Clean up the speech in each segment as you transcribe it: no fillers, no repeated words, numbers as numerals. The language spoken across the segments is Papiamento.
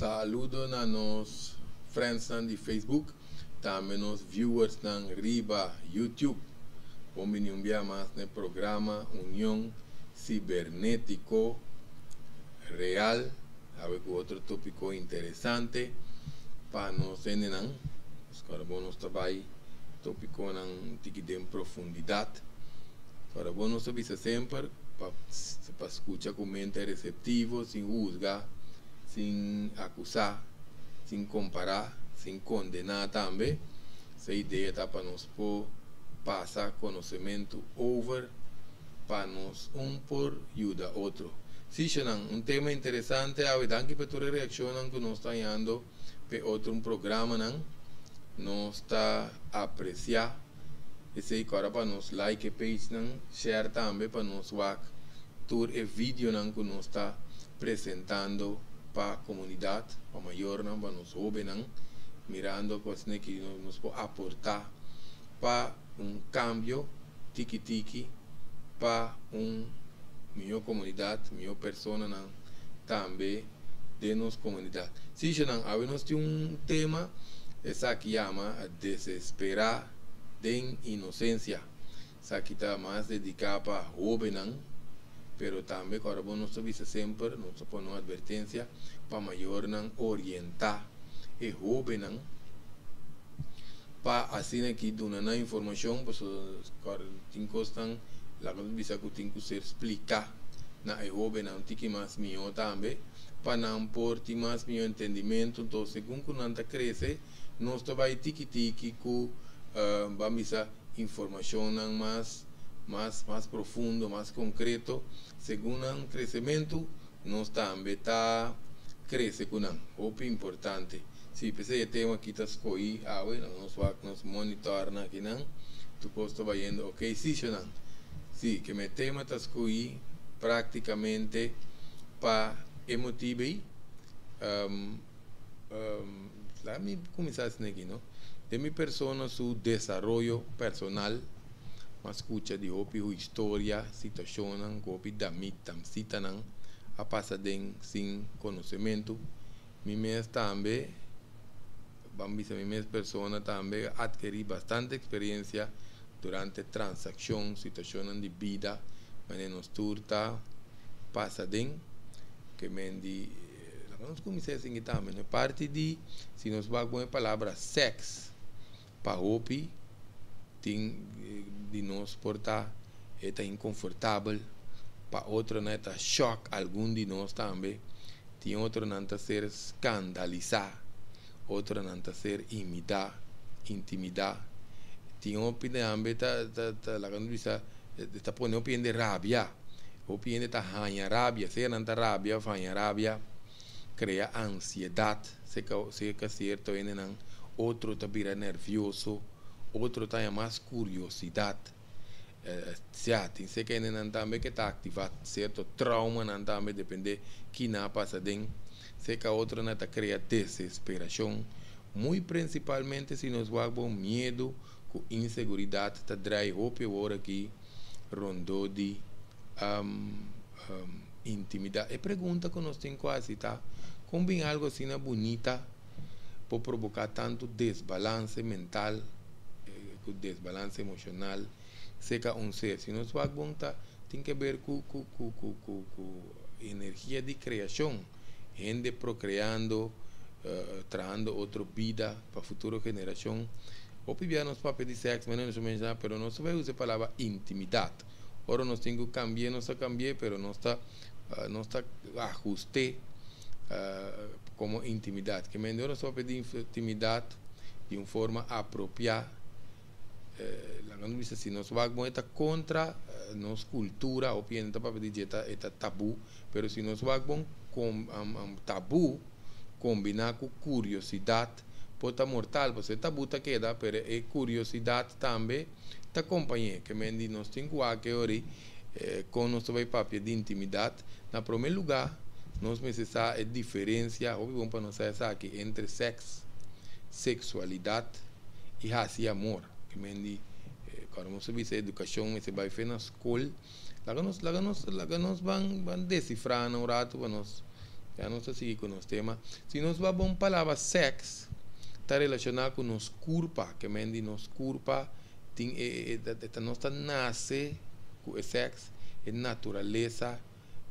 Saludo na nos friends di Facebook, tambe nos viewers nan riba YouTube. Bon bini un dia mas na programa Union Cibernético Real. Awe ku otro tópiko interesante pa nos hendenan. Awor bon, nos tambe tópikonan tiki den profundidat. Awor bon, nos bisa semper pa skucha ku mente reseptivo, sin husga, sin akusá, sin kompará, sin kondená tambe. E idea ta pa nos por pasa konosementu over pa nos un por yuda otro. Sí, Shanan, un tema interesante. Awe, danki pa tur reakshon ku nos ta hayando pa otro un programa nan. Nos ta apresiá. Esei awor pa nos like page nan, share tambe pa nos wak tur e video nan ku nos ta presentando pa komunidat, pa mayornan, pa nos hóbennan, mirando kos ku nos por aportá pa un kambio tiki-tiki pa un mihó komunidat, mihó personanan tambe den nos komunidat. Sí, nan, awe nos tin un tema, esaki yama "Desesperá den inosensia". Esaki ta mas dediká pa hóbennan, pero tambe awor bon, nos bisa semper, nos ta pone un atvertensia pa mayornan orientá e hóbennan pa asina aki duna nan informashon, pasobra tin kosnan laga nos bisa ku tin ku ser spliká na e hóbennan tiki mas mihó tambe pa nan por tin mas mihó entendimentu. Anto, segun ku nan ta krese, nos ta bai tiki tiki ku ban bisa informashonnan mas profundo, mas konkreto. Segun nan kresementu, nos tambe ta krese ku nan. Hopi importante. Sí, p'esei e tema aki ta skohí awe, nos wak nos monitor na aki nan. Tur kos ta bayendo ok, sí, nan. Sí, ku e tema ta skohí práktikamente pa e motibu. Laga mi kuminsá asina aki, no? Di mi persona su desaroyo personal, m'a skucha di hopi historia, situashon, hopi damita, damsitanan, a pasa den sin konosementu. Mi mes tambe, ban bisa mi mes persona tambe a atkirí bastante eksperensia durante transakshon, situashon di bida, manera nos tur ta pasa den, ke men di, nos kuminsá asina tambe, no? Parti di, si nos bai ku e palabra sex, pa hopi, tin di nos por ta ta inkonfortabel, pa otronan ta shock algun di nos tambe, tin otronan ta ser skandalisá, otronan ta ser imitá, intimidá, tin hopi tambe ta laga nos bisa ta pone hopi hende rabia, hopi hende ta haña rabia, sea nan ta rabia òf haña rabia, krea ansiedat, serka sierto hendenan, otro ta bira nervioso, otro ta mas kuriosidat. Sea, tin serka hendenan tambe ku ta aktivá sierto traumanan tambe, dependé ki nan a pasa den, serka otronan ta krea desesperashon, muy prinsipalmente si nos wak bon, miedu ku inseguridat ta drai hopi awor aki rondó di intimidat. E pregunta ku nos tin ku hasi ta: kon bin algu asina bunita por provoká tantu desbalanse mental, ku desbalanse emoshonal serka un ser? Si nos wak bon, ta tin ku ber ku energia di kreashon, hende prokreando, trahando otro bida pa futuro generashon. Hopi bia nos papia di sèks, ma nos menshoná, pero nos ta usa e palabra intimidat. Ora nos tin ku kambia, nos ta kambia, pero nos ta ahust'é komo intimidat. Ke men nos ta papia di intimidat di un forma apropiá. Laga nos bisa, si nos wak bon, ta kontra nos kultura, hopi hende ta papia di ta tabú, pero si nos wak bon, tabú kombiná ku kuriosidat por ta mortal, pasobra tabú ta keda, pero e kuriosidat tambe ta kompañ'é. Ke men di nos tin ku wak ori kon nos ta bai papia di intimidat. Na promé lugá, nos mester sa e diferensia, hopi bon pa nos sa esaki, entre seks, seksualidat i hasi amor. Ke men di, kuando nos bisa edukashon mester bai fe na skol, laga nos ban desifrá un ratu pa nos. Ya nos ta sigui ku nos tema. Si nos wak bon palabra sèks ta relashoná ku nos kurpa, ke men di nos kurpa tin e e nos ta nase ku e sèks, e naturalesa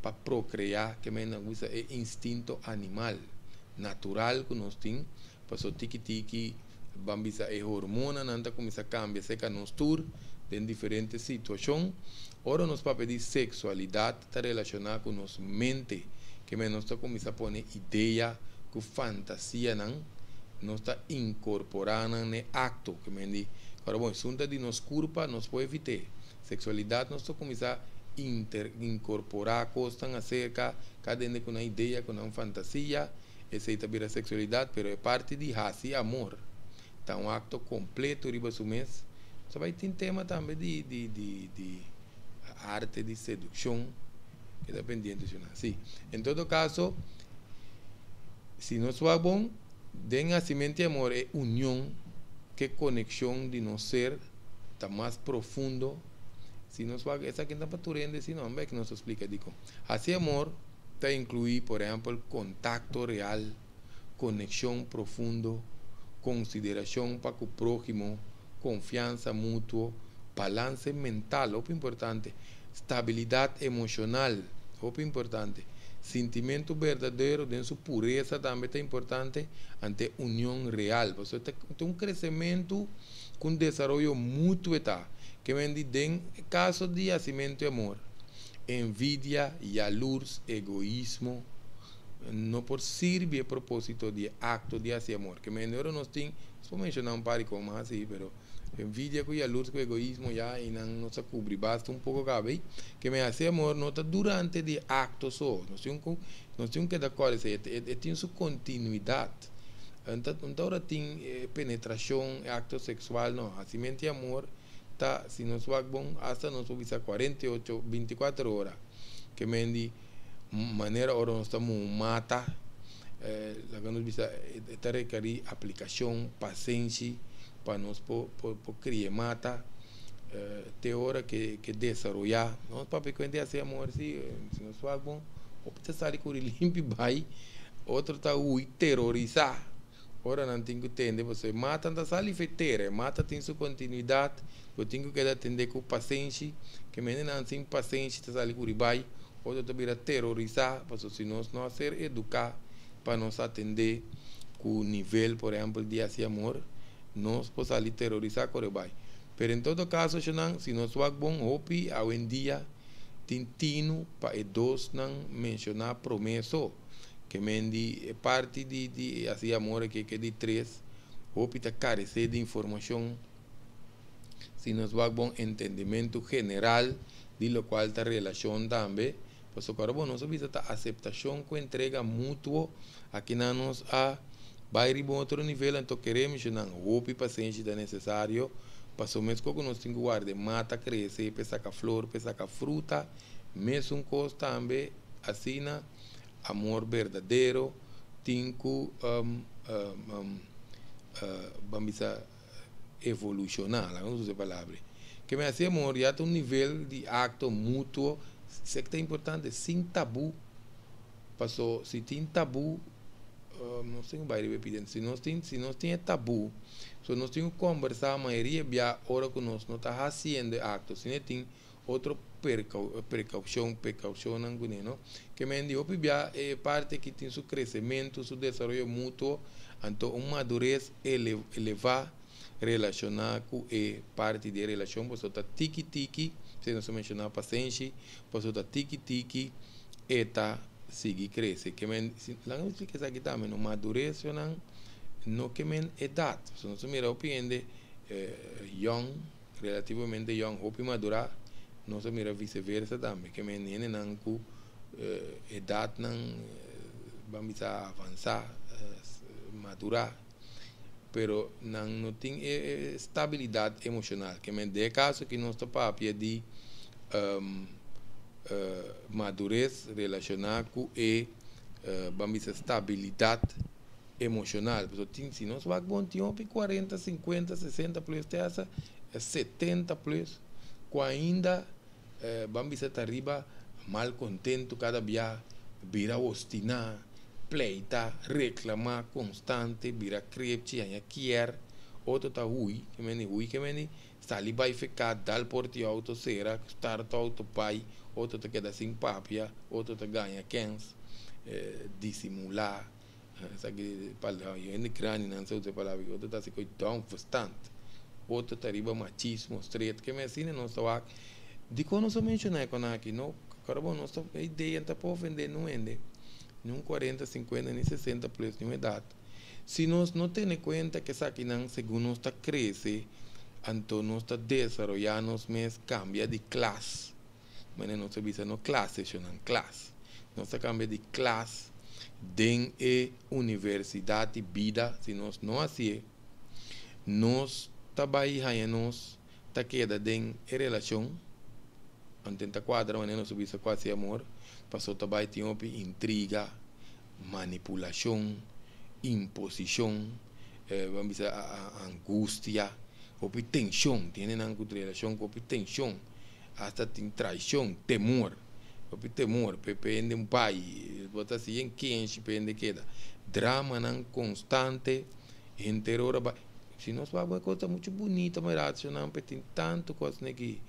pa prokreá, ke men nan bisa e instinto animal natural ku nos tin, paso tiki tiki ban bisa e hormonanan ta kuminsá kambia serka nos tur den diferente situashon. Ora nos papia di seksualidat ta relashoná ku nos mente, ke men nos ta kuminsá pone idea ku fantasianan, nos ta inkorporá nan n'e akto, ke men di, ora bon esun ta di nos kurpa nos por evit'é. Seksualidat nos ta kuminsá inter inkorporá kosnan aserka kada hende ku nan idea, ku nan fantasia, esei ta bira seksualidat, pero e parti di hasi amor ta un akto kompleto riba su mes. Nos ta bai tin tema tambe di di di di arte di sedukshon, keda pendiente si nan. Si, en todo kaso, si nos wak bon, den hasimentu di amor e union ke konekshon di nos ser ta mas profundo. Si nos wak esaki no ta pa tur hende si no, bek nos ta splika dikon. Hasi amor ta inkluí, por ehèmpel, kontakto real, konekshon profundo, konsiderashon pa ku próhimo, konfiansa mutuo, balanse mental, hopi importante, stabilidat emoshonal, hopi importante, sintimentu berdadero den su puresa tambe ta importante, ante union real. Pasobra ta un kresementu ku un desaroyo mutuo ta. Ke men di den kaso di hasimentu e amor, envidia, yalurs, egoismo no por sirbi e propósito di e akto di hasi amor. Ke men ora nos tin, nos por menshoná un par di kos mas así, pero envidia ku yalurs ku egoismo ya einan nos a kubri basta un poko kabe. Ke men hasi amor no ta durante di e akto so, nos tin ku nos tin ku keda kòrda esei, e tin su kontinuidat. Un ta ora tin penetrashon, e akto seksual, no, hasimentu di amor ta, si nos wak bon, asta nos por bisa 48, 24 ora. Ke men di manera ora nos ta muhu mata, laga nos bisa e ta rekerí aplikashon, pasenshi pa nos por por kria e mata te ora ke ke desaroyá. Nos papia ku hende hasi amor si, si nos wak bon, hopi ta sali kuri limpi bai, otro ta hui terorisá. Ora nan tin ku tende pasobra e mata no ta sali fe tera, e mata tin su kontinuidat, bo tin ku keda atendé ku pasenshi, ke mendenan sin pasenshi ta sali kuri bai, otro ta bira terorisá, pasobra si nos no a ser eduká pa nos atendé ku nivel por ehèmpel di hasi amor, nos por sali terorisá kore bai. Pero en todo kaso shonnan, si nos wak bon hopi awendia tin tinu pa e dosnan menshoná promé so. Ke men di e parti di di hasi amor aki ke di tres hopi ta karesé di informashon si nos wak bon entendimentu general di lokual ta relashon tambe pasobra ora bo nos a bisa ta aseptashon ku entrega mutuo akinan nos a bai riba un otro nivel anto kere mishonan hopi pasenshi ta nesesario pasobra meskos ku nos tin ku warda e mata krese pa e saka flor pa e saka fruta mesun kos tambe asina amor berdadero tin ku ban bisa evolushoná, laga nos usa e palabra ei. Ke men hasi amor ya ta un nivel di akto mutuo, esaki ta importante, sin tabú, paso si tin tabú, nos tin ku bai riba e pida, si nos tin si nos tin e tabú, so nos tin ku kombersá mayoria bia ora ku nos no ta hasiendo e akto, si no e tin Otro precaucion, precaucionnan cune, no? Ke men di hopi bia e parti aki tin su crecemento, su desaroyo mutuo, anto un madurez eleva relaciona cu e parti di e relacion, pasobra ta tiki tiki, esei nos a menciona pasenshi, pasobra ta tiki tiki e ta sigui crece. Ke men, laga mi splica esaki tambe, no? Madurez yonan no ke men edad, pasobra nos a mira hopi hende young, Relativamente yòn, hopi madurá, nos a mira viseversa tambe, ke men hendenan ku edatnan ban bisa avansá, madurá, pero nan no tin e stabilidat emoshonal. Ke men den e kaso aki nos ta papia di madures relashoná ku e ban bisa stabilidat emocional pasobra tin si nos wak bon tin hopi 40 50 60 plus te hasta 70 plus ku ainda ban bisa ta riba mal contento kada bia bira obstina. Pleita, reklamá konstante, bira krepchi, haña kier, otro ta hui, ke meni hui ke meni sali bai feká, dal porta di outo sera, start outo bai, otro ta keda sin papia, otro ta gaña kens, disimulá, esaki palabra hende grandinan sa usa e palabra aki, otro ta hasi koe dòm verstand, otro ta riba machismo stret, ke meni asina nos ta wak. Dikon nos a menshoná e konan aki? No, kòrda bo nos ta e idea ta por ofendé nun hende. Ni un kuarenta, sinkuenta, ni sesenta plus, ni un edat. Si nos no tene kuenta ku esakinan segun nos ta krese, anto nos ta desaroyá nos mes kambia di klas. Manera nos ta bisa no klase shonnan, klas. Nos ta kambia di klas den e universidat di bida. Si nos no hasié, nos ta bai haña nos ta keda den e relashon. Anto ta kuadra manera nos a bisa ku hasi amor, paso ta bai tin hopi intriga, manipulashon, imposishon, ban bisa angustia, hopi tenshon. Tin hendenan ku relashon ku hopi tenshon, asta tin traishon, temor, hopi temor p'e hende bai, bo ta hasi yen kenshi p'e hende keda. Dramanan konstante henter ora bai. Si nos wak e kos ta muchu bunita ma e ratshonan pe tin tantu kos neki.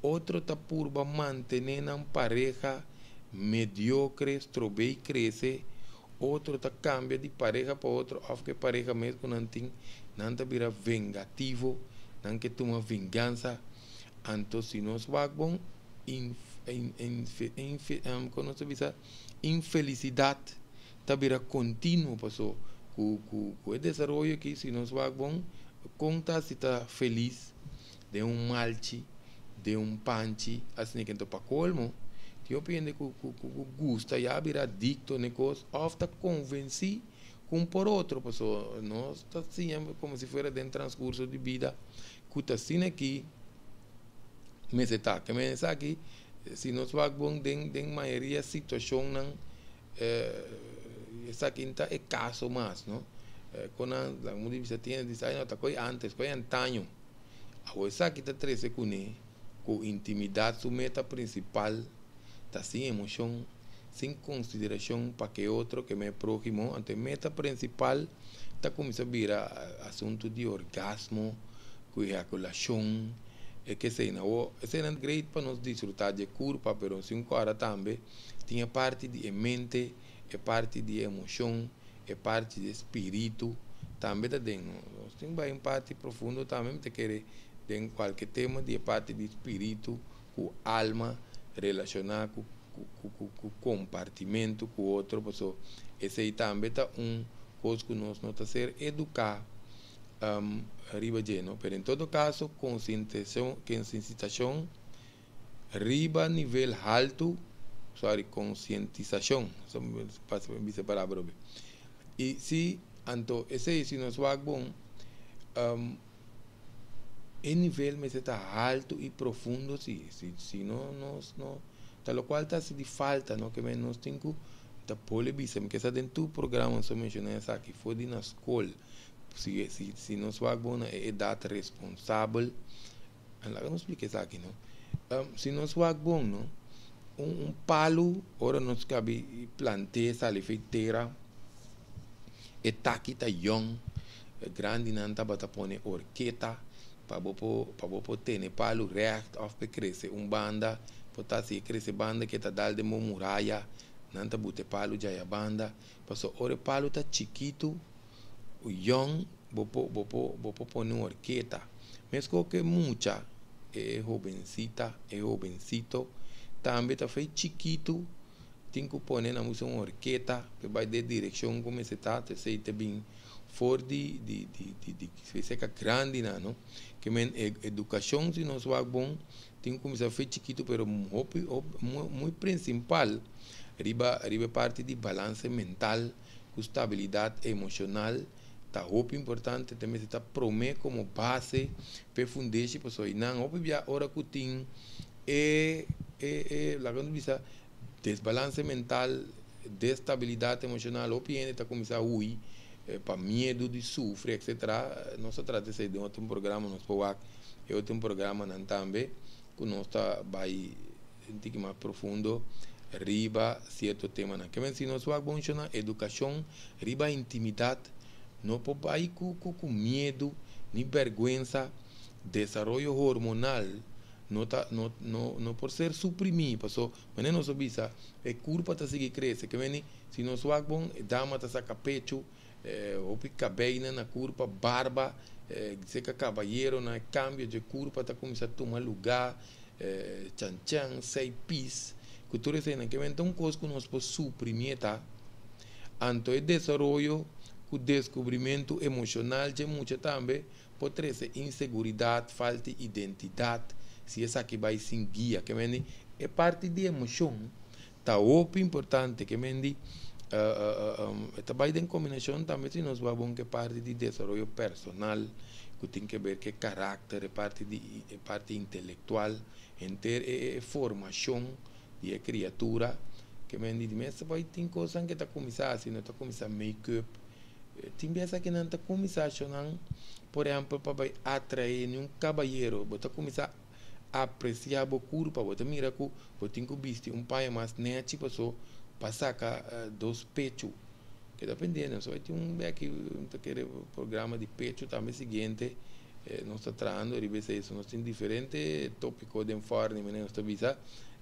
Otro ta purba mantené nan pareha mediokre, strob'é i krese. Otro ta kambia di pareha pa otro òf ku e pareha mes ku nan tin, nan ta bira vengativo, nan ke tuma vengansa. Anto si nos wak bon, kon nos ta bisa, infelisidat ta bira kontinuo paso ku ku e desaroyo aki si nos wak bon kon ta si ta felis den un malchi den un panchi asina ke enton pa kolmo tin hopi hende ku ku ku gusta ya bira adikto na e kos òf ta konvensí ku un por otro paso nos ta siña komo si fuera den transkurso di bida ku ta asina aki mester ta ke men esaki si nos wak bon den den mayoria situashonnan Esaki no ta e kaso mas, no. Kon nan, laga mi bisa tin hende bisa, ay no, ta koe antes, koe antaño. Awor esaki ta trese kuné ku intimidat su meta prinsipal ta sin emoshon, sin konsiderashon pa ke otro, ke me próhimo. Anto e meta prinsipal ta kuminsá bira asuntu di orgasmo ku ejakulashon, e kesei. Awor eseinan great pa nos disfrutá dje kurpa, pero sin kòrda tambe. Tin e parti di e mente, e parti di e emoshon, e parti di e spiritu tambe ta den. Nos tin bai un parti profundo tambe, mi ta kere den kualke tema di e parti di spiritu ku alma relashoná ku ku kompartimentu ku otro, paso esei tambe ta un kos ku nos no ta ser eduká riba dje, no. Pero en todo kaso konsientisashon. Riba nivel haltu, sorry, konsientisashon, pasa pa mi bisa e palabra obe. I si, anto esei si nos wak bon, e nivel mester ta haltu i profundo si, si, si no nos no ta lokual ta hasi di falta no ke men nos tin ku ta poli bisa, mi ke sa den tur programa nos a menshoná esaki for di na skol, si si si nos wak bon na e edat responsabel. Laga nos splika esaki no. Si nos wak bon no, un palu ora nos kabi plant'é sali for e tera, e taki ta yòn, e grandinan tabata pone orketa pa bo por pa bo por tene palu règt òf pa e krese un banda, por ta si e krese banda ke ta dal den bo muraya, nan ta buta e palu djaya banda, pasobra ora e palu ta chikitu. Yòn bo por bo por bo por pone un orketa. Meskos ku e mucha, e hobensita, e hobensito tambe ta fei chikitu tin ku pone nan usa un orketa pa e bai den direkshon ku mester ta, esei ta bin for di di di di di seka grandinan no. Ke men e edukashon si nos wak bon tin ku kuminsá fei chikitu pero hopi hopi muy prinsipal riba riba e parti di balanse mental. Ku stabilidat emoshonal ta hopi importante, ta mester ta promé komo base pa e fundeshi pasobra einan hopi bia ora ku tin e e e laga nos bisa desbalanse mental, destabilidat emoshonal hopi hende ta kuminsá hui pa miedu di sufri etcetera. Nos ta trata esei den otro programa, nos por wak e otro programanan tambe ku nos ta bai un tiki mas profundo. Riba sierto temanan. Ke men si nos wak bon shona edukashon riba intimidat no por bai ku ku ku miedu ni bèrgwensa. Desaroyo hormonal no ta no no no por ser suprimí paso manera nos a bisa e kurpa ta sigui krese. Ke men ni si nos wak bon e dama ta saka pechu, hopi kabeinan na kurpa, barba, seka kabayeronan e kambio dje kurpa ta kuminsá tuma lugá. Chanchan, sei pis, ku tur eseinan ke men ta un kos ku nos por suprimí ta. Anto e desaroyo ku deskubrimentu emoshonal dje mucha tambe por trese inseguridat, falta di identidat, si esaki bai sin guia. Ke men di e parti di emoshon ta hopi importante, ke men di e ta bai den kombinashon tambe si nos wak bon ku e parti di desaroyo personal ku tin ke ber ku e karakter, e parti di e parti intelektual, henter e formashon di e kriatura. Ke men di mester bai tin kosnan ke ta kuminsá hasi, no ta kuminsá make-up, tin bes aki nan ta kuminsá ashonan, por ehèmpel pa bai atraé ni un kabayero, bo ta kuminsá apresiá bo kurpa, bo ta mira ku bo tin ku bisti un paña mas nèchi paso pa saka dos pechu. Keda pendiente, nos a bai tin un beki ta kere programa di pechu tambe siguiente nos ta trahando riba esei, so nos tin diferente topiko den fòrni manera nos ta bisa,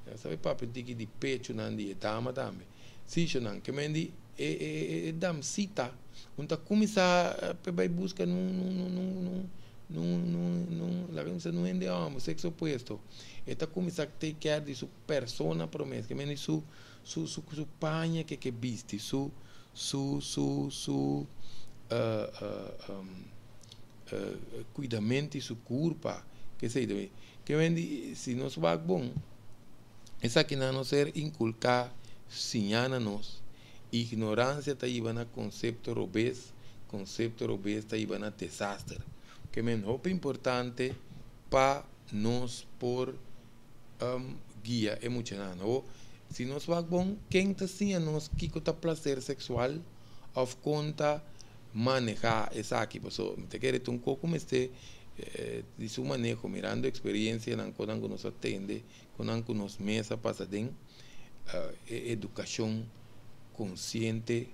nos ta bai papia un tiki di pechunan di e dama tambe. Si shonan, ke men di e e damsita un ta kuminsá pa bai buska nun nun nun nun nun nun nun nun laga mi bisa nun hende hòmber sexo opuesto e ta kuminsá take care di su persona promé ke men di su su su su paña ke ke bisti su su su su kuidamento di su kurpa kesei tambe ke men di si nos wak bon. Esakinan no ser inkulká, siñá na nos. Ignoransia ta hiba na konsepto robes, konsepto robes ta hiba na desaster. Ke men hopi importante pa nos por guia e muchanan. Ho, si nos wak bon, ken ta siña nos kiko ta plaser seksual òf kon ta manehá esaki? Pasobra mi ta kere ta un koko mester di su maneho mirando eksperensianan konan ku nos a tende. Ku nan ku nos mes a pasa den e edukashon konsiente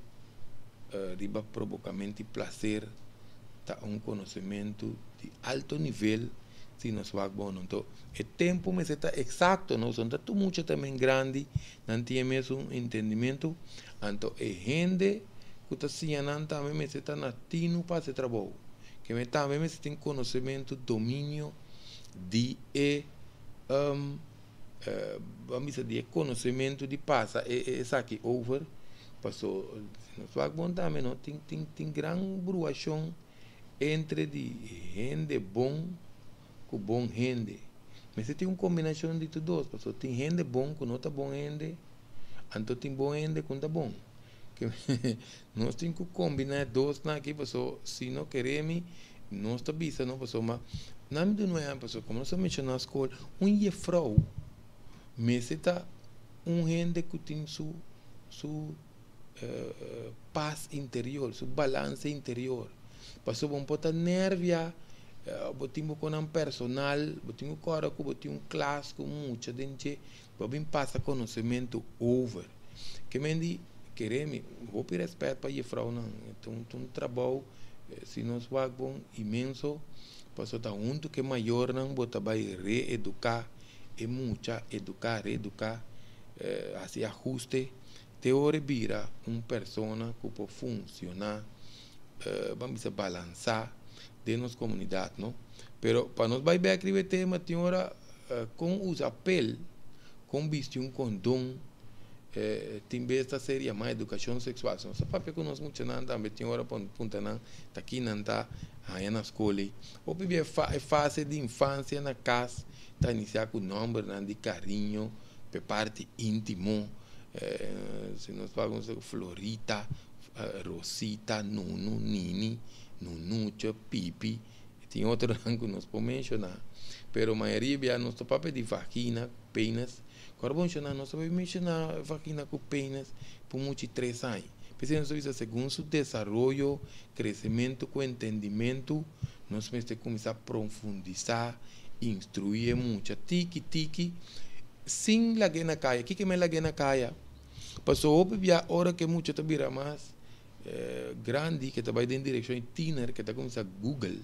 riba probokamentu i plaser ta un konosementu di alto nivel si nos wak bon. Anto e tempu mester ta eksakto, no ta tur mucha ta men grandi, nan tin e mesun entendimentu, anto e hende ku ta siña nan tambe mester ta na tinu pa hasi trabou, ke men tambe mester tin konosementu, dominio di e ban bisa di e konosementu di pasa e esaki over paso si nos wak bon tambe no tin tin tin gran bruashon entre di hende bon ku bon hende mester tin un kombinashon di tur dos paso tin hende bon ku no ta bon hende anto tin bon hende ku no ta bon nos tin ku kombiná e dosnan aki paso si no kere mi nos ta bisa no paso ma nan mi duna un ehèmpel paso komo nos a menshoná skol un yefrou mester ta un hende ku tin su su pas interior su balanse interior pasobra bo no por ta nervia bo tin bo konan personal bo tin ku kòrda ku bo tin un klas ku mucha den dje Bo bin pasa konosementu over. Ke men di kere mi hopi rèspèt pa jefrounan. Ta un ta un trabou si nos wak bon inmenso pasobra ta huntu ku e mayornan bo ta bai reeduká e mucha, eduká, reeduká, hasi ahuste te ora e bira un persona ku por funshoná, ban bisa balansá den nos komunidat no. Pero pa nos bai bèk riba e tema tin ora. Kon usa pel, kon bisti un kondon, tin bes ta ser yamá edukashon seksual. Si nos ta papia ku nos muchanan tambe tin ora pa puntra nan ta ki nan ta haña na skol ei. Hopi bia e fase di infansia na kas ta inisiá ku nòmbernan di kariño pa e parti íntimo, si nos papia nos ta Florita, Rosita, Nunu, Nini, Nunucho, Pipi. Tin otronan ku nos por menshoná, pero mayoria bia nos ta papia di vagina ku penis. Ku ora bo menshoná, nos ta bai menshoná vagina ku penis pa un mucha di tres aña. P'esei nos ta bisa segun su desaroyo, kresementu ku entendimentu, nos mester kuminsá profundisá, instruí e mucha tiki tiki. Sin lag'é na kaya. Kiko men lag'é na kaya? Paso hopi bia ora ku e mucha ta bira mas grandi, ku ta bai den direkshon di tiener, ku ta kuminsá google,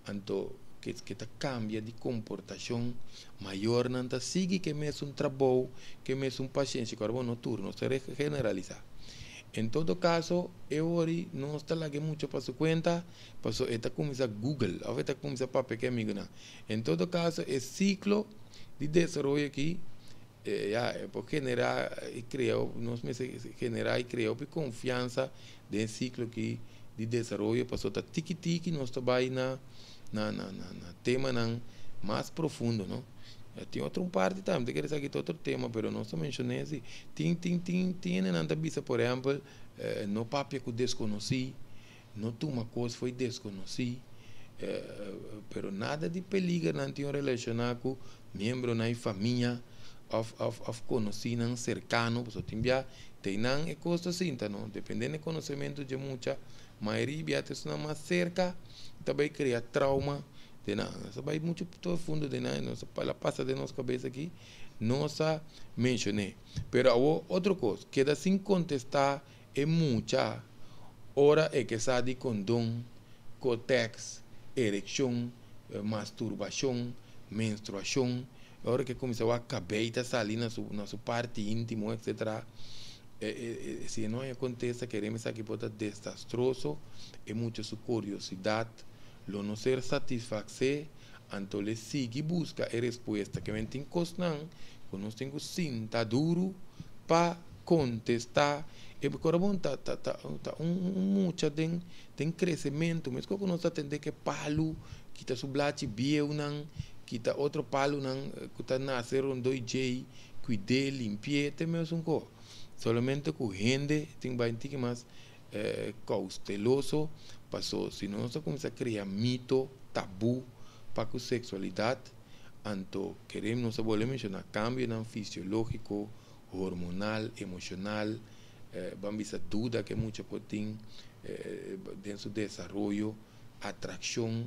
anto ku ta kambia di komportashon, mayornan ta sigui ku e mesun trabou, ku e mesun pashenshi. Ku ora bo no tur, nos ta generalisá. En todo kaso, e ora nos ta laga e mucha pa su kuenta, paso e ta kuminsá google òf e ta kuminsá papia ku e amigunan. En todo kaso, e siklo di desaroyo aki, ya, e por generá i krea, nos mester generá i krea hopi konfiansa den e siklo aki di desaroyo, pasobra ta tiki tiki nos ta bai na temanan mas profundo, no? Tin otro un parti tambe, ta kere esaki ta otro tema, pero nos ta menshoná si. Tin hendenan ta bisa, por ehèmpel, no papia ku deskonosí, no tuma kos fo'i deskonosí, pero nada di peligernan tin relashoná ku miembronan di famia òf konosínan serkano, pasobra tin bia teinan e kos ta sinta, no? Dependé di konosementu di mucha, mayoria bia ta esnan mas serka ta bai krea trauma den nan. Nos a bai muchu profundo den nan, nos a pasa den nos kabes aki, nos a menshoné. Pero awor otro kos, keda sin kontestá e mucha ora e ke sa di kondon, kotex, erekshon, masturbashon, menstruashon, ora ke kuminsá wak kabei ta sali na su parti íntimo, etcetera. Si e no haña kontesta, kere esaki por ta desastroso. E mucha su kuriosidat lo no ser satisfasé, anto e sigui buska e respuesta. Ke men tin kosnan ku nos tin ku sinta duru pa kontestá. E bon ta un mucha den kresementu, meskos ku nos ta atendé ku palu, kita su blachi bieunan, kita otro palunan ku ta nase rondó dje, kuid'é, limpi'é, te mesun kos. Solamente ku hende tin bai un tiki mas kouteloso, paso si nos a kuminsá krea mito, tabú pa ku seksualidat, anto kere nos a bolbe menshoná kambionan fisiológiko, hormonal, emoshonal, ban bisa duda ku mucha por tin den su desaroyo, atrakshon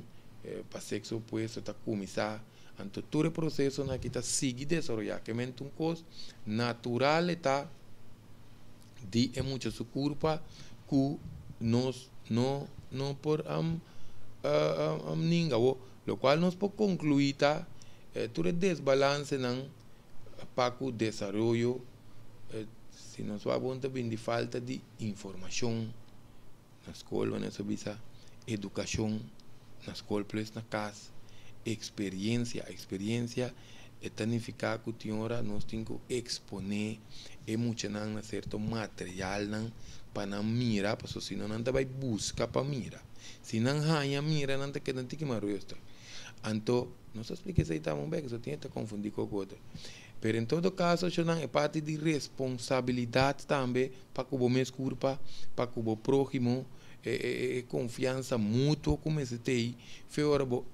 pa sekso opuesto ta kuminsá, anto tur e prosesonan aki ta sigui desaroyá. Ke men un kos natural ta di e mucha su kurpa ku nos no por ninga. Lokual nos por konkluí ta tur e desbalansenan pa ku desaroyo, si nos wak bon, ta bin di falta di informashon na skol, nos a bisa edukashon na skol plus na kas, eksperiensia. Eksperiensia e ta nifiká ku tin ora nos tin ku eksponé e muchanan na sierto materialnan pa nan mira, pasobra si no nan ta bai buska pa mira. Si nan haña mira, nan ta keda tiki mas rustig. Anto nos a splika esei tambe un bes, so tin ta konfundí ku otro. Pero en todo kaso, nan e parti di responsabilidat tambe pa ku bo mes kurpa, pa ku bo próhimo, e konfiansa mutuo ku mester tin. Fe ora bo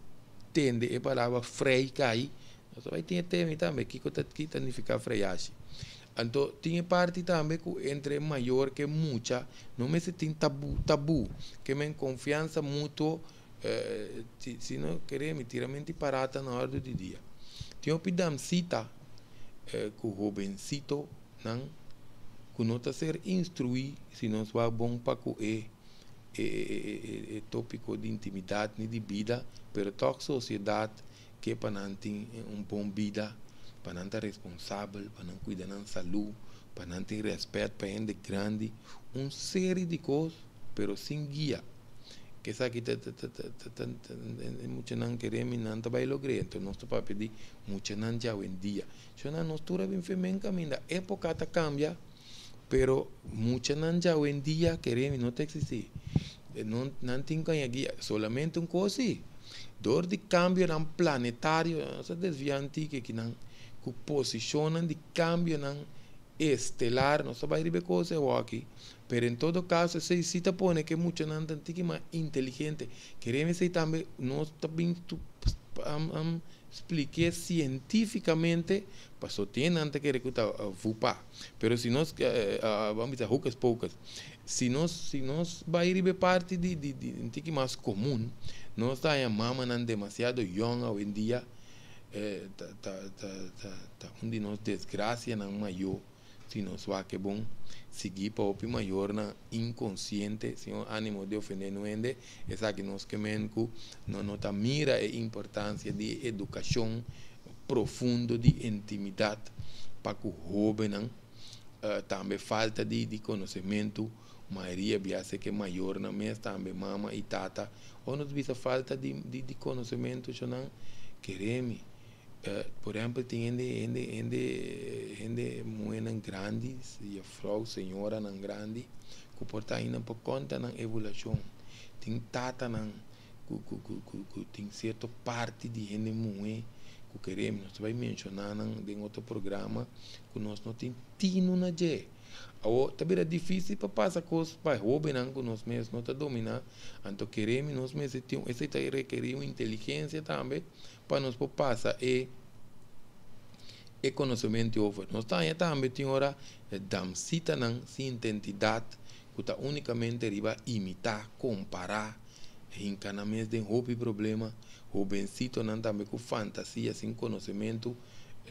tende e palabra vrij kai, nos bai tin e tema tambe, kiko ta ki ta nifiká vrijashi. Anto tin e parti tambe ku entre mayor ku mucha no mester tin tabú, ke men konfiansa mutuo, si no kere mi tiramento parata na òrdu di dia. Tin hopi damsita ku hobensitonan ku no ta ser instruí, si nos wak bon, pa ku e tópiko di intimidat ni di bida, pero tòg sosiedat ke pa nan tin un bon bida, pa nan ta responsabel, pa nan kuida nan salú, pa nan tin rèspèt pa hende grandi, un serie di kos, pero sin guia. Ku esaki ta muchanan kere mi nan ta bai logr'é. Anto nos ta papia di muchanan di awendia. Shonnan, nos tur a bin femen kaminda. Époka ta kambia, pero muchanan di awendia, kere mi, no ta eksistí. No, nan tin ku haña guia. Solamente un kos sí. Dor di kambionan planetario, nos a desviá un tiki akinan, ku posishonnan di kambionan estelar, nos ta bai riba e kos aki, pero en todo kaso esei sí ta pone ku e muchanan ta un tiki mas inteligente. Kere mi esei tambe nos ta bin splik'é sientífikamente, paso tin nan ta kere ku ta vupa. Pero si nos ban bisa hocus pocus, si nos bai riba e parti di un tiki mas komun, nos ta haña mamanan demasiado yòn awendia. Ta ta ta ta ta un di nos desgrasianan mayó si nos wak e bon. Sigui pa hopi mayornan inkonsiente, sin un ánimo di ofendé nu hende, esaki nos ke men ku no no ta mira e importansia di e edukashon profundo di intimidat pa ku hóbennan. Tambe falta di di konosementu, mayoria biaha ke mayornan mes tambe mama i tata, ora nos bisa falta di di di konosementu shonnan, kere mi, por ehèmpel tin hende hende hende hende muhénan grandi, juffrouw, señoranan grandi ku por ta ainda por konta nan evaluashon. Tin tatanan ku ku ku ku ku tin sierto parti di hende muhé ku kere mi, nos ta bai menshoná nan den otro programa ku nos no tin tinu na dje. Awor ta bira difísil pa pasa kos pa e hóbennan ku nos mes no ta dominá, anto kere mi nos mester tin esei ta rekerí un inteligensia tambe pa nos por pasa e e konosementu over. Nos ta haña tambe tin ora damsitanan sin identidat ku ta únikamente riba imitá, kompará, hinka nan mes den hopi problema. Hobensitonan tambe ku fantasia sin konosementu.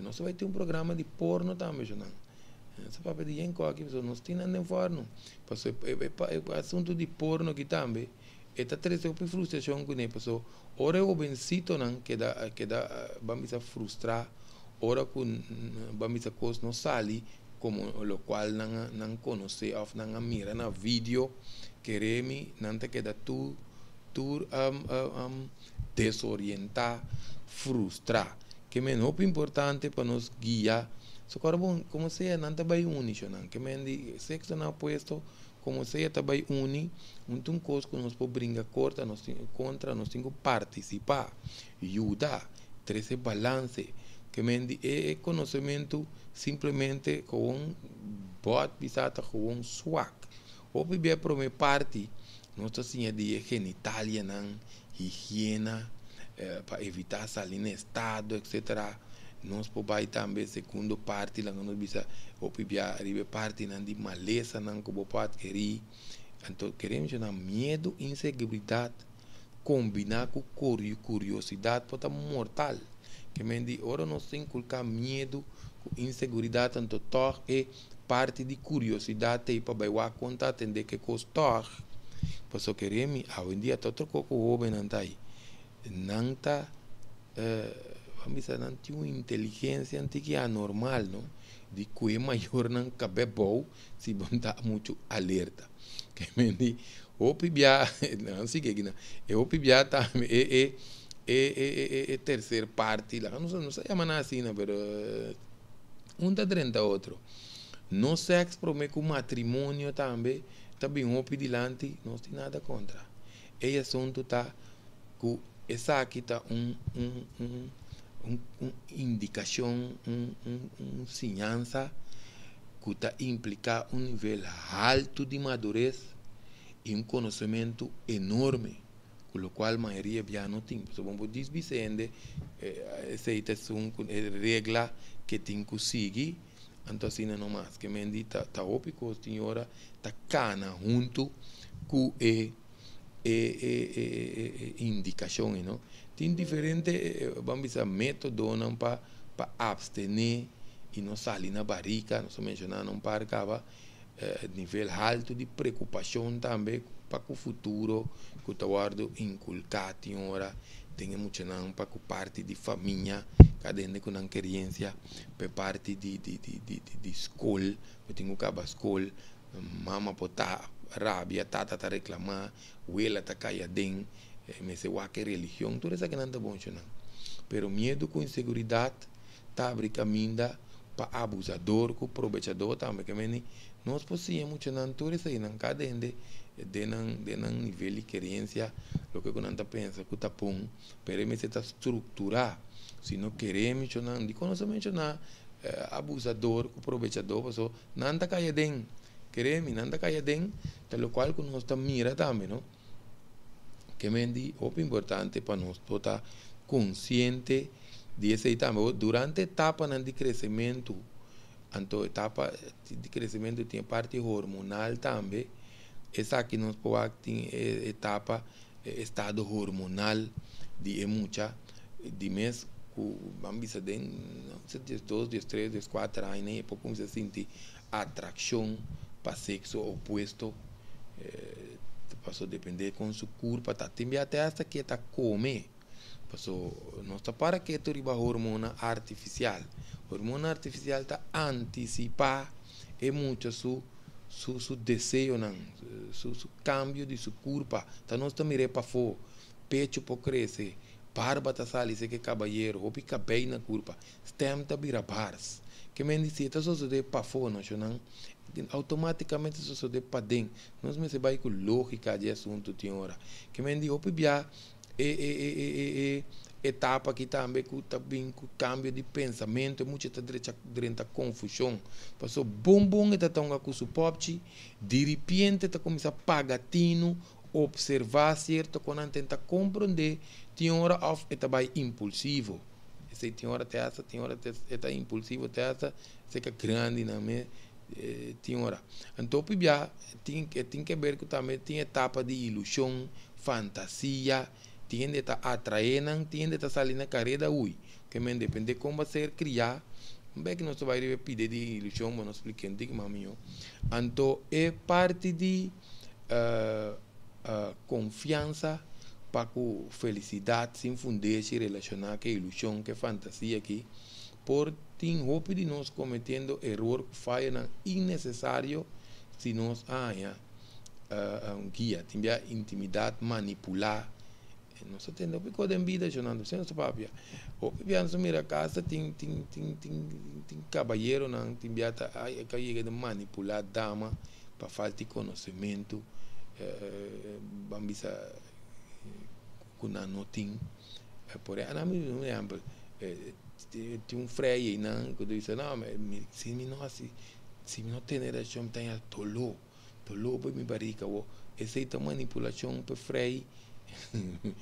Nos ta bai tin un programa di porno tambe shonnan. Nos ta papia di yen koki pasobra nos tin nan den fòrnu. Pasobra e e e asuntu di porno aki tambe e ta trese hopi frustrashon kuné pasobra ora e hobensitonan keda keda ban bisa frustrá ora ku ban bisa kos no sali komo lokual nan a nan konosé òf nan a mira na video kere mi nan ta keda tur tur desorientá, frustrá. Ke men hopi importante pa nos guia. Socorro bon, como sea nan ta bai uni shonnan. Ke men di sexonan opuesto, como sea ta bai uni. Un ta un kos ku nos por bringa korta, nos tin kontra, nos tin ku partisipá, yuda, trese balanse. Ke men di e konosementu simplemente gewoon bòt bisa ta gewoon swak. Hopi bia promé parti nos ta siña di e genitalianan, higiena, pa evitá sali na estado, etcetera. Nos por bai tambe segundo parti laga nos bisa hopi bia riba e partinan di malesanan ku bo por atkerí. Anto kere menshoná miedu, inseguridat kombiná ku kuriosidat por ta mortal. Ke men di ora nos ta inkulká miedu ku inseguridat anto tòg e parti di kuriosidat ta ei pa bai wak kon ta atendé ke kos tòg. Pasobra kere mi awendia ta otro kos ku hóbennan ta ei. Nan ta ban bisa nan tin un inteligensia anti ki anormal no di ku e mayornan kab'é bou si bo no ta muchu alerta. Ke men di hopi bia nan sigui aki nan e hopi bia tambe e e e e e tercer parti la no sa yama nan asina pero un ta drenta otro. No sèks prome ku matrimonio tambe ta bin hopi dilanti nos tin nada kontra. E asuntu ta ku esaki ta un un un un un indikashon un un un siñansa ku ta impliká un nivel haltu di madures i un konosementu enorme ku lokual mayoria bia no tin. Pasobra bo por djis bisa hende esei ta esun ku e regla ke tin ku sigui, anto asina no mas. Ke men di ta ta hopi kos tin ora ta kana huntu ku e e e e indikashon ei no. Tin diferente ban bisa metodonan pa pa abstené i no sali na barika, nos a menshoná na un par kaba, nivel haltu di preokupashon tambe pa ku futuro ku ta wòrdu inkulká tin ora den e muchanan pa ku parti di famia kada hende ku nan keriensia pa e parti di di di di di skol bo tin ku kaba skol mama por ta rabia tata ta reklamá wela ta kai aden mester wak e religion tur esakinan ta bon shonnan pero miedu ku inseguridat ta abri kaminda pa abusador ku probechador tambe ke meni nos por siña muchanan tur eseinan kada hende den nan den nan nivel di kerensia loke ku nan ta pensa ku ta bon pero e mester ta strukturá si no kere muchanan dikon nos a menshoná abusador ku probechador paso nan ta kai aden kere mi nan ta kai aden ta lokual ku nos ta mira tambe no ke men di hopi importante pa nos por ta konsiente di esei tambe. Durante etapanan di kresementu, anto etapa di kresementu tin e parti hormonal tambe, esaki nos por wak tin e etapa, e estado hormonal di e mucha, di mes Ku ban bisa den 12, 13, 14 aña e por kuminsá sinti atrakshon pa sekso opuesto, paso dependé kon su kurpa ta. Tin bia te hasta ke ta kome, paso nos ta para ketu riba hormona artifisial. Hormona artifisial ta antisipá e mucha su su su deseonan, su su kambio di su kurpa. Ta nos ta mir'é pafó, pechu por krese, barba ta sali seke kabayero, hopi kabei na kurpa, stèm ta bira bars. Ke men di si e ta sosodé pafó, no shonnan, outomátikamente sosodé paden. Nos mester bai ku lógika di e asuntu tin ora. Ke men di hopi bia e e e e e e etapa aki tambe ku ta bin ku kambio di pensamentu, e mucha ta drecha drenta konfushon. Pasobra bon bon e ta tonga ku su pòpchi, diripiente ta kuminsá paga tinu, Observá sierto kon nan tenta komprondé tin ora òf e ta bai impulsivo. Esei tin ora te hasta, tin ora e ta impulsivo te hasta seka grandinan mes tin ora. Anto hopi bia tin e tin ke ber ku tambe tin etapa di ilushon, fantasia, tin hende ta atraé nan, tin hende ta sali na kareda hui. Ke men depende kon bo a ser kriá, un bek nos ta bai riba e pide di ilushon bo no splika hende mas mihó. Anto e parti di konfiansa pa ku felisidat sin fundeshi relashoná ku e ilushon, ku e fantasia aki, por tin hopi di nos kometiendo eror ku fayonan innesesario si nos a haña un guia. Tin bia intimidat manipulá. Nos a tende hopi kos den bida shonando, si nos ta papia. Hopi bia nos a mira kasa tin tin tin tin tin kabayeronan tin bia ta a yega di manipulá dama pa falta di konosementu, ban bisa ku nan no tin. Por ehèmpel, nan mi un ehèmpel, tin un frei einan ku ta bisa no si mi no hasi, si mi no tene relashon mi ta haña doló, doló pa mi barika awor. Esei ta manipulashon pa e frei tin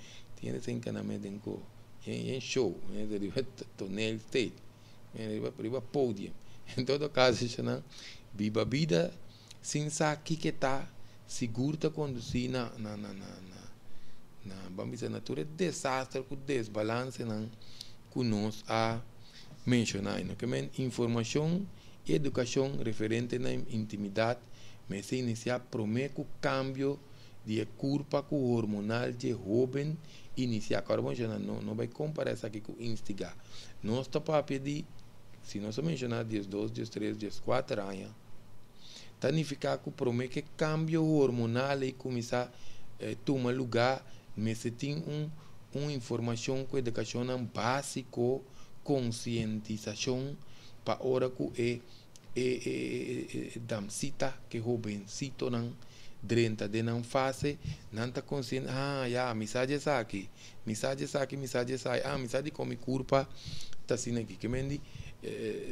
hende ta hinka nan mes den ko yen show, riba tonel stage. Riba podium. En todo caso eshanan biba bida sin sa kiko e ta, sigur ta conduci na na na na na ban bisa na tur e desaster cu desbalancenan cu nos a menciona. Y no ke men informacion y educacion referente na intimidad mester inicia prome cu cambio di e curpa cu hormonal dje hoben inicia. Kòrda bo menshona, no no bai kompara esaki ku instiga. Nos ta papia di, si nos a menshona 12, 13, 14 aña, ta nifiká ku promé ku e kambio hormonal ei kuminsá tuma lugá, mester tin un un informashon ku edukashonnan básiko, konsientisashon pa ora ku e e e damsita ke hobensitonan drenta den nan fase, nan ta konsiente, ah ya, mi sa di esaki, mi sa di esaki, mi sa di esaki, ah mi sa di kon mi kurpa ta asina aki. Ke men di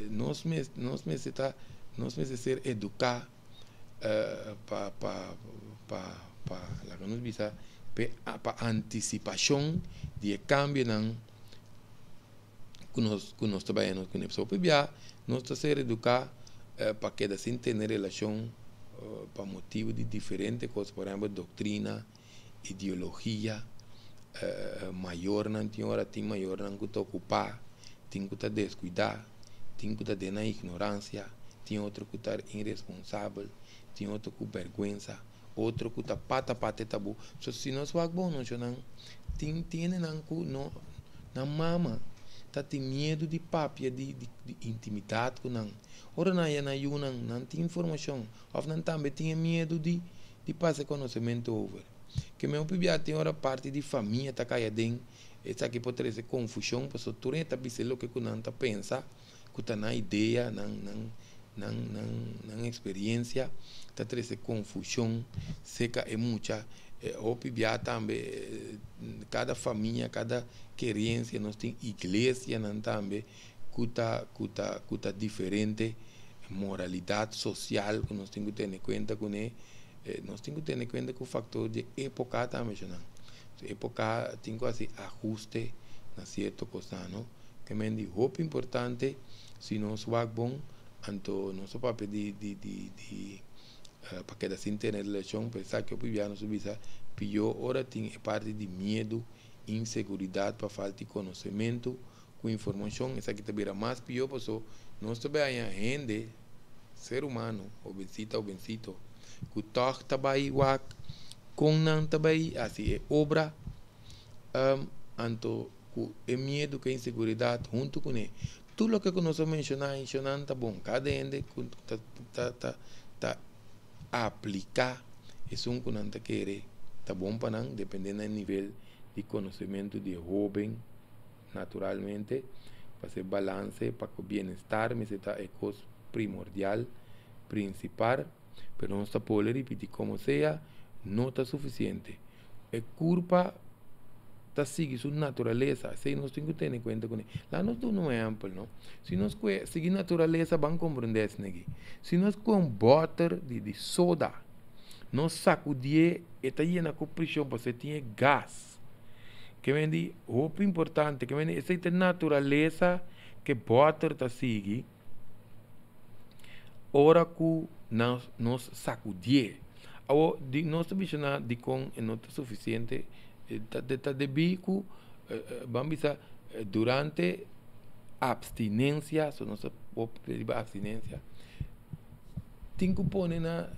nos mes nos mester ta nos mester ser eduká pa pa pa pa laga nos bisa pa antisipashon di e kambionan ku nos ku nos ta bai nos kuné. Pasobra hopi bia nos ta ser eduká pa keda sin tene relashon pa motibu di diferente kos, por ehèmpel doktrina, ideologia, mayornan tin ora tin mayornan ku ta okupá, tin ku ta deskuidá, tin ku ta den nan ignoransia, tin otro ku ta iresponsabel, tin otro ku bèrgwensa, otro ku ta pata pata e tabú. So si nos wak bon nochonan tin tiendenan ku no nan mama ta tin miedu di papia di di intimidat ku nan. Ora nan haya nan yunan nan tin informashon òf nan tambe tin e miedu di di pasa e konosementu over. Ke men hopi bia tin ora parti di famia ta kai aden esaki por trese konfushon pasobra tur hende ta bisa loke ku nan ta pensa ku ta nan idea, nan nan nan nan nan experiencia ta trece confusion seca e mucha. Hopi bia tambe cada famia, cada querencia nos tin iglesianan tambe cu ta cu ta cu ta diferente moralidad social cu nos tin cu tene cuenta cune. Nos tin cu tene cuenta cu factor di epoca tambe nan. Epoca tin cu haci ahuste na cierto cosnan no. Ke men di hopi importante si nos wak bon anto nos ta papia di di di di pa keda sin tene relashon pa esaki hopi bia nos ta bisa pió ora tin e parti di miedu, inseguridat pa falta di konosementu. Ku informashon esaki ta bira mas pió paso nos ta bay haña hende, ser humano, hobencita, hobencito, ku tòg ta bai wak kon nan ta bai hasi e obra, anto ku e miedu ku e inseguridat huntu kuné. Tur loke ku nos a menshoná nan ta bon. Kada hende ku ta ta ta ta apliká esun ku nan ta kere ta bon pa nan, dependé na e nivel di konosementu di e hóben naturalmente, pa se balanse pa ku bienestar mester ta e kos primordial, prinsipal, pero nos ta por ripití komo sea no ta sufisiente. E kurpa ta sigui su naturalesa, esei nos tin ku tene kuenta kuné. Laga nos duna un ehèmpel, no? Si nos kue sigui naturalesa ban komprendé esaki. Si nos kue un bòter di di soda, nos sakudié e ta yena ku preshon pasobra e tin e gas. Ke men di hopi importante, ke men di esei ta e naturalesa ku e bòter ta sigui ora ku nos sakudié. Awor di nos ta menshoná dikon e no ta sufisiente, ta debí ku ban bisa durante abstinensia, so nos ta papia riba abstinensia, tin ku pone na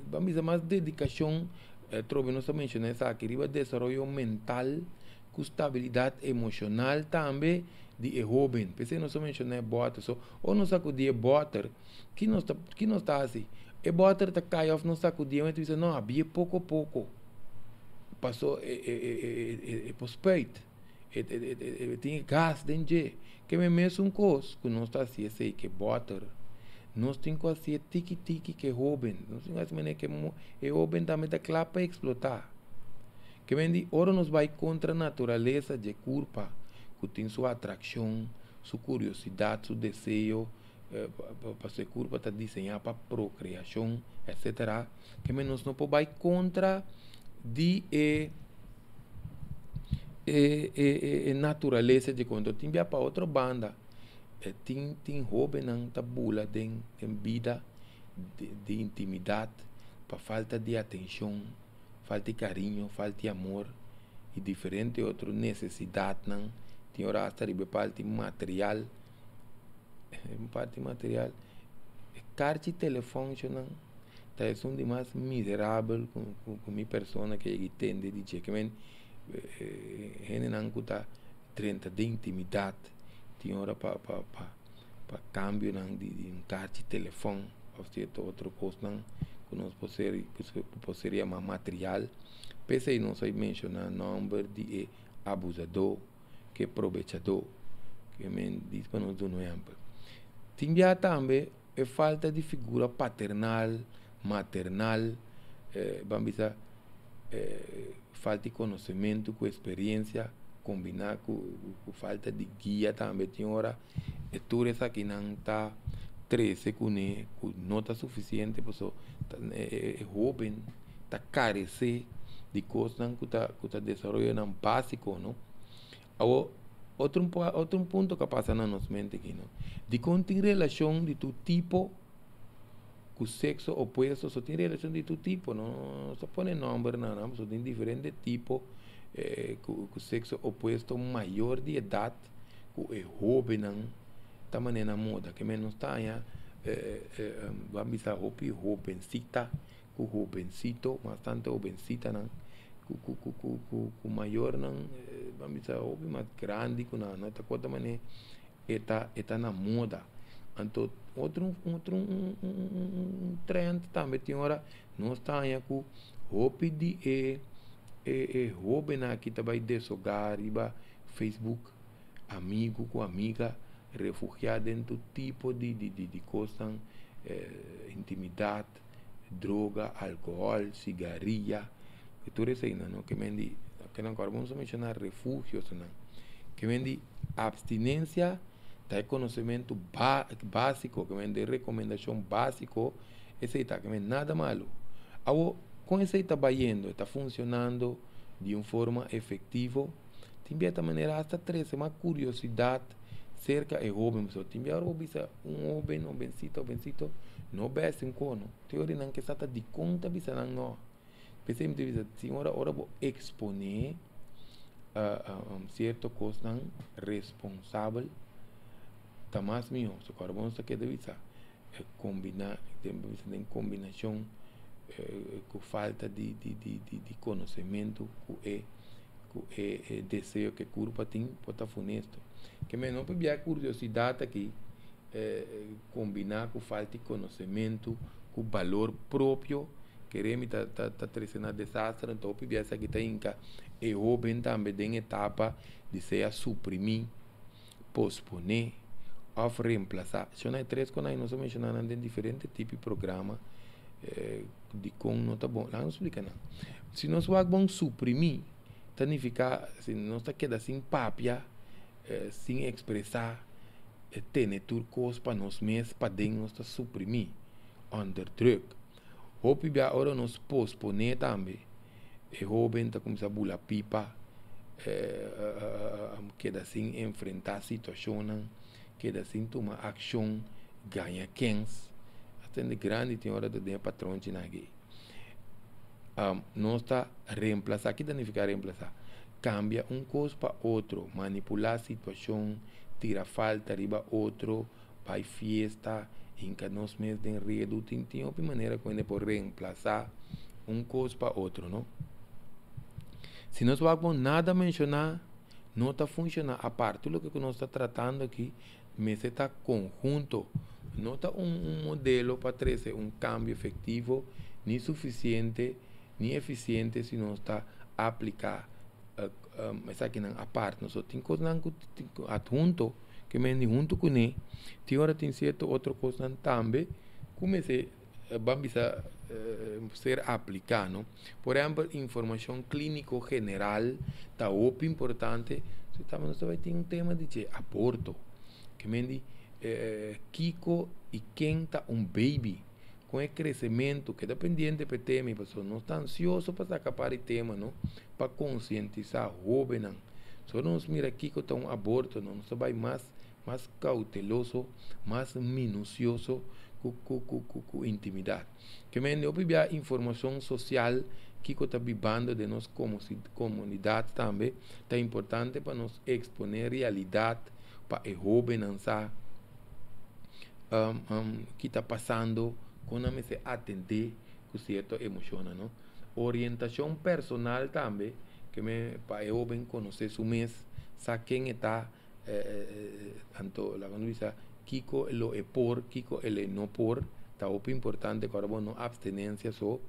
ban bisa mas dedikashon, atrobe nos ta menshoná esaki riba desaroyo mental ku stabilidat emoshonal tambe di e hóben. P'esei nos a menshoná e bòter. So, ora nos sakudí e bòter, ki nos ta, ki nos ta hasi? E bòter ta kai òf nos sakudí e, ta bisa, no, habí e poko poko. Paso e e e e por spuit. E e e e tin e gas den dje. Ke men mesun kos ku nos ta hasi esei ku e bòter, nos tin ku hasié tiki tiki ku e hóben. Nos tin ku hasi manera ku e hóben tambe ta kla pa eksplotá. Ke men di ora nos bai kontra naturalesa dje kurpa ku tin su atrakshon, su kuriosidat, su deseo, pasobra e kurpa ta diseñá pa prokreashon, etsetera, ke men nos no por bai kontra di e e naturalesa dje konto. Tin bia pa otro banda tin tin hóbennan ta bula den bida di intimidat pa falta di atenshon. Falta di cariño, falta di amor y diferente otro necesidadnan. Tin ora hasta riba e parti material, e parti material, e karchi telefon nan ta esun di mas miserabel ku mi persona ke yega tende di dje. Kimen hendenan ku ta drenta den intimidad tin ora pa pa pa pa cambionan di un karchi telefon of cierto otro cosnan cu nos por ser cu por ser yama material. P'esey nos a menciona nomber di e abusador cu e probechador cu men dis pa nos duna un ehempel. Tin bia tambe e falta di figura paternal, maternal, ban bisa falta di conocemento cu experiencia combina cu falta di guia tambe tin ora e tur esakinan ta trece cune cu no ta suficiente pasobra e hoben ta carece di cosnan cu ta cu ta desaroyonan basico no. Awor otro otro punto cu a pasa na nos mente aki no dicon tin relacion di tur tipo cu sexo opuesto so tin relacion di tur tipo no no ta pone nomber na nan pasobra tin diferente tipo cu sexo opuesto mayor di edad. Ku e hóbennan ta manera na moda. Ke men nos ta haña ban bisa hopi hobensita ku hobensito, mas tantu hobensitanan ku ku ku ku ku ku mayornan ban bisa hopi mas grandi ku nan. No ta kota manera e ta e ta na moda. Anto otro otro un trend tambe tin ora nos ta haña ku hopi di e e hóbennan aki ta bai desogá riba Facebook, amigu ku amiga refugiá den tur tipo di di di kosnan, intimidat, droga, alkohòl, sigaria, i tur eseinan no ke men di ke nan kòrda bo nos a menshoná refugio esnan ke men di abstinensia ta e konosementu básiko ke men di rekomendashon básiko esei ta ke men nada malu awor kon esei ta bayendo e ta funshonando di un forma efektivo. Tin bia ta manera hasta trese mas kuriosidat serka e hóben. Pasobra tin bia ora bo bisa un hóben, hobencita, hobencito, no bèsti un kono. Tin ora nan ke sa ta dikon ta bisa nan nò. P'esei mi ta bisa tin ora ora bo eksponé Sierto kosnan responsabel ta mas mihó. So ku nos ta keda bisa kombiná den kombinashon ku falta di konosementu ku e deseo ku kurpa tin por ta funesto. Ke men no por kuriosidat aki kombiná ku falta di konosementu, ku balor propio, kere mi ta trese na desaster. Anto pabia esaki ta hinka e hóben tambe den etapa di sea suprimí, posponé òf remplasá. Esei ta tres kos nos a menshoná den diferente tipo di programa di kon no ta bon. Laga nos splika nan. Si nos wak bon, suprimí ta nifiká si nos ta keda sin papia, sin ekspresá, tene tur kos pa nos mes paden, nos ta suprimí, onderdruk. Hopi bia ora nos posponé tambe, e hóben ta kuminsá bula pipa, keda sin enfrentá situashon, keda sin tuma akshon, gaña kens. Asta hende grandi tin ora ta den patron aki. Nos ta remplasá. Kiko ta nifiká remplasá? Kambia un kos pa otro, manipulá situashon, tira falta riba otro, bai fiesta, hinka nos mes den redu, tin otro manera ku por remplasá un kos pa otro, no? Si nos wak nada menshoná, no ta funshoná aparte. Loke nos ta tratando aki, mester ta konhunto. No ta un modelo pa trese un kambio efektivo, ni sufisiente, ni efisiente si nos ta apliká esakinan aparte. Nos tin kos adhunto, ke men huntu kuné, tin ora tin sierto otro kos tambe, kuminsá ban bisa ser apliká, no? Por ehèmpel, informashon klíniko general ta hopi importante. Si tambe nos bai tin un tema di aborto, ke men di kiko i ken ta un baby, ku e kresementu, keda pendiente pa e tema, pasobra nos ta ansioso pa saka pa e tema, no? Pa konsientisá hóbennan. So nos mira kiko ta un aborto, no? Nos bai mas kouteloso, mas minusioso ku intimidat. Ke men bia informashon sosial kiko ta bibando den nos komunidat tambe ta importante pa nos eksponé realidat pa e hóbennan sa kiko ta pasando ku nan mester atendé ku sierto emoshon, no? Orientashon personal tambe, ke men pa e hóben konosé su mes, sa ken e ta, anto laga nos bisa kiko lo e por, kiko e no por, ta hopi importante ku no apstinensia. So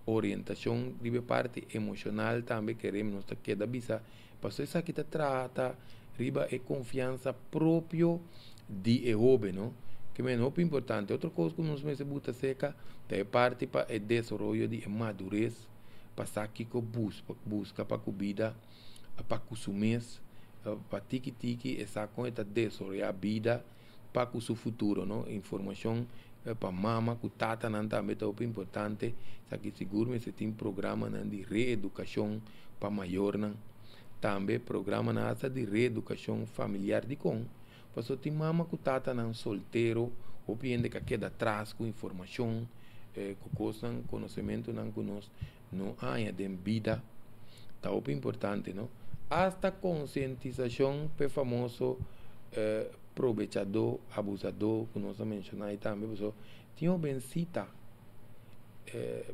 orientashon di parti emoshonal tambe kere nos ta keda bisa, pasobra esaki ta trata riba e konfiansa propio di e hóben, no? Ke men hopi importante. Otro kos ku nos mester buta seka ta e parti pa e desaroyo di madures, pa sa kiko buska pa ku bida, pa ku su mes, pa tiki tiki e sa kon e ta desaroyá bida pa ku su futuro, no? Informashon pa mama ku tatanan tambe ta hopi importante. Esaki sigur mester tin programanan di reedukashon pa mayornan. Tambe programanan hasta di reedukashon familiar. Dikon? Pasobra tin mama ku tatanan soltero, hopi hende ku a keda atras ku informashon, ku kosnan, konosementunan ku nos no haña den bida. Ta hopi importante, no? Hasta konsientisashon pa e famoso probechadó, abusadó, ku nos a menshoná ei tambe, pasobra tin hobensita,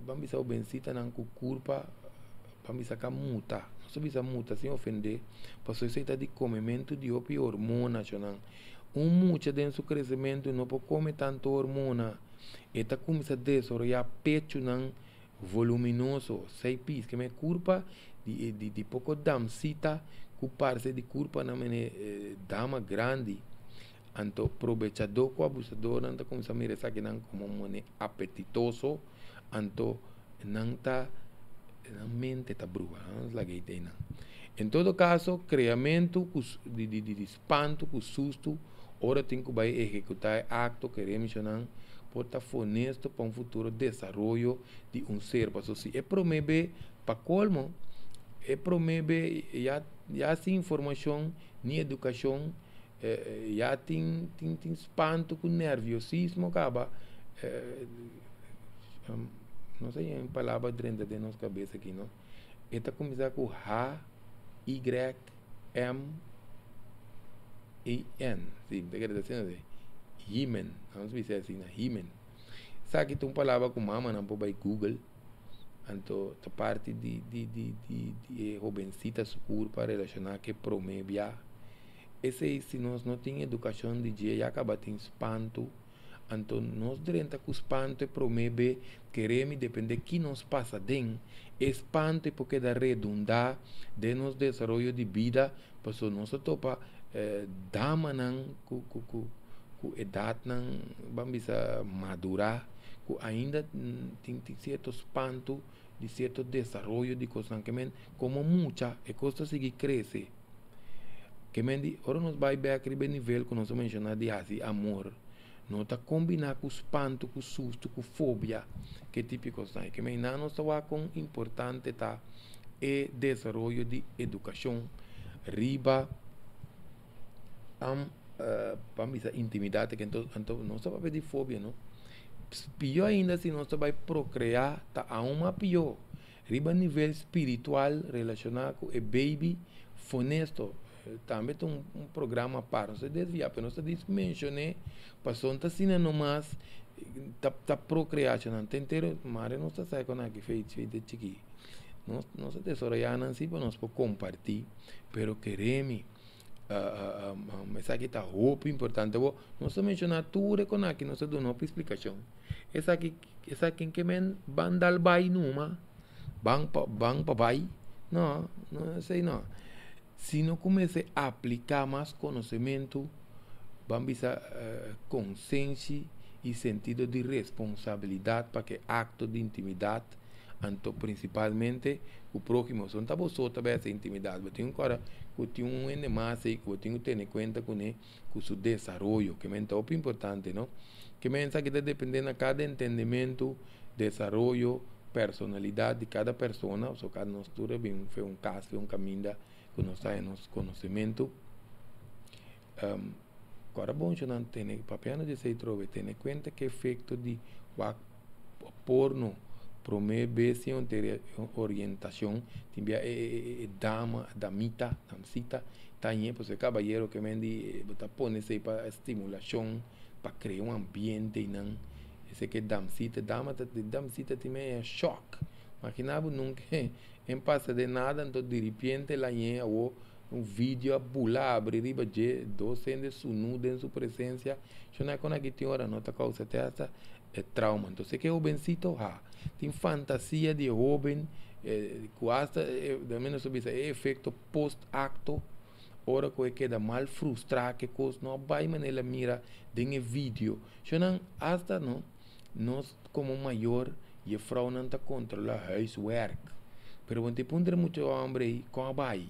ban bisa hobensitanan ku kurpa, ban bisa ka muta, nos ta bisa muta sin ofendé, pasobra esei ta di komementu di hopi hormona nan. Un mucha den su kresementu no por kome tantu hormona, e ta kuminsá desaroyá pechunan voluminoso, sei pis, ke men kurpa di poko damsita ku parse di kurpa nan mene dama grandi. Anto probechadó ku abusadónan ta kuminsá mira esakinan komo mone apetitoso, anto nan ta nan mente ta bruha, laga ei nan. En todo kaso, kreamentu di spantu ku sustu ora tin ku bai ehekutá e akto ku menshoná por ta funesto pa un futuro desaroyo di un ser. Pasobra si e promé be, pa kolmo, e promé be ya sin informashon ni edukashon, ya tin spantu ku nerviosismo kaba, no sei un palabra drenta den nos kabes aki, no? E ta kuminsá ku H. Y M E N. Si, mi ta kere ta asina si. Hymen. Nos bisa asina, hymen. Esaki ta un palabra ku mamanan por bai Google. Anto ta parti di di di di di e hobencita su kurpa relashoná ku e promé bia. Esei si nos no tin edukashon di dje ya kaba tin spantu. Anto nos drenta ku spantu e promé be keremi dependé ki nos pasa den. E spantu e por keda redundá den nos desaroyo di bida pasobra nos a topa damanan ku ku ku ku edatnan ban bisa madurá ku ainda tin tin sierto spantu di sierto desaroyo di kosnan ke men komo mucha e kos ta sigui krese. Ke men di ora nos bai bek riba e nivel ku nos a menshoná di hasi amor, no ta kombiná ku spantu, ku sustu, ku fobia, ke tipo di kosnan. Ke men nan nos ta wak kon importante ta e desaroyo di edukashon riba am pa bisa intimidat anto nos ta papia di fobia no. Pió ainda si nos ta bai prokreá ta aun mas pió. Riba nivel spiritual relashoná ku e baby fonesto tambe ta un programa apart. Nos ta desviá pero nos ta dis menshoné pasobra ta asina nomas ta ta prokreá nan ta entero mare nos ta sa kon aki fei fei de chikí. Nos nos a desaroyá nan si pa nos por kompartí pero keremi esaki ta hopi importante. Awor nos ta menshoná tur e kon aki nos ta duna hopi splikashon. Esaki esaki ke men ban dal bai numa, ban pa ban pa bai, no, no esei no. Si no kuminsá apliká mas konosementu, ban bisa konsenshi i sentido di responsabilidat pa ke akto di intimidat, anto prinsipalmente ku próhimo. So no ta bo so ta bai hasi intimidat, bo tin ku kòrda ku tin un hende mas ei ku bo tin ku tene kuenta kuné. Ku su desaroyo, ke men ta hopi importante, no? Ke men esaki ta depende na kada entendimentu, desaroyo, personalidat di kada persona, so kada nos tur a bin fe un kas, fe un kaminda ku nos ta haña nos konosementu. Ku ora bon nan tene, papiando di esei trobe, tene kuenta ku efekto di wak porno prome bes sin orientashon, tin bia e dama, damita, damsita, Ta ñe pasobra e kabayero ke men di bo ta pone esei pa stimulashon, pa krea un ambiente einan. Esei ke damsita, dama ta damsita tin medio shòk. Magina bo nunka en pasa den nada anto diripiente el a ñe awo un video a bula abri riba dje, dos hende sunú den su presensia. Shona kon aki tin ora no ta kousa te hasta e trauma. Entonces ke hobensito ha tin fantasia di e hoben ku hasta den nos ta bisa e efekto post acto ora ku e keda mal frustrá ke kos no a bai manera el a mira den e video. Shownan hasta no nos komo mayor jefrounan ta kontrolá huiswerk pero bo no ta puntra mucha hombre ei kon a bai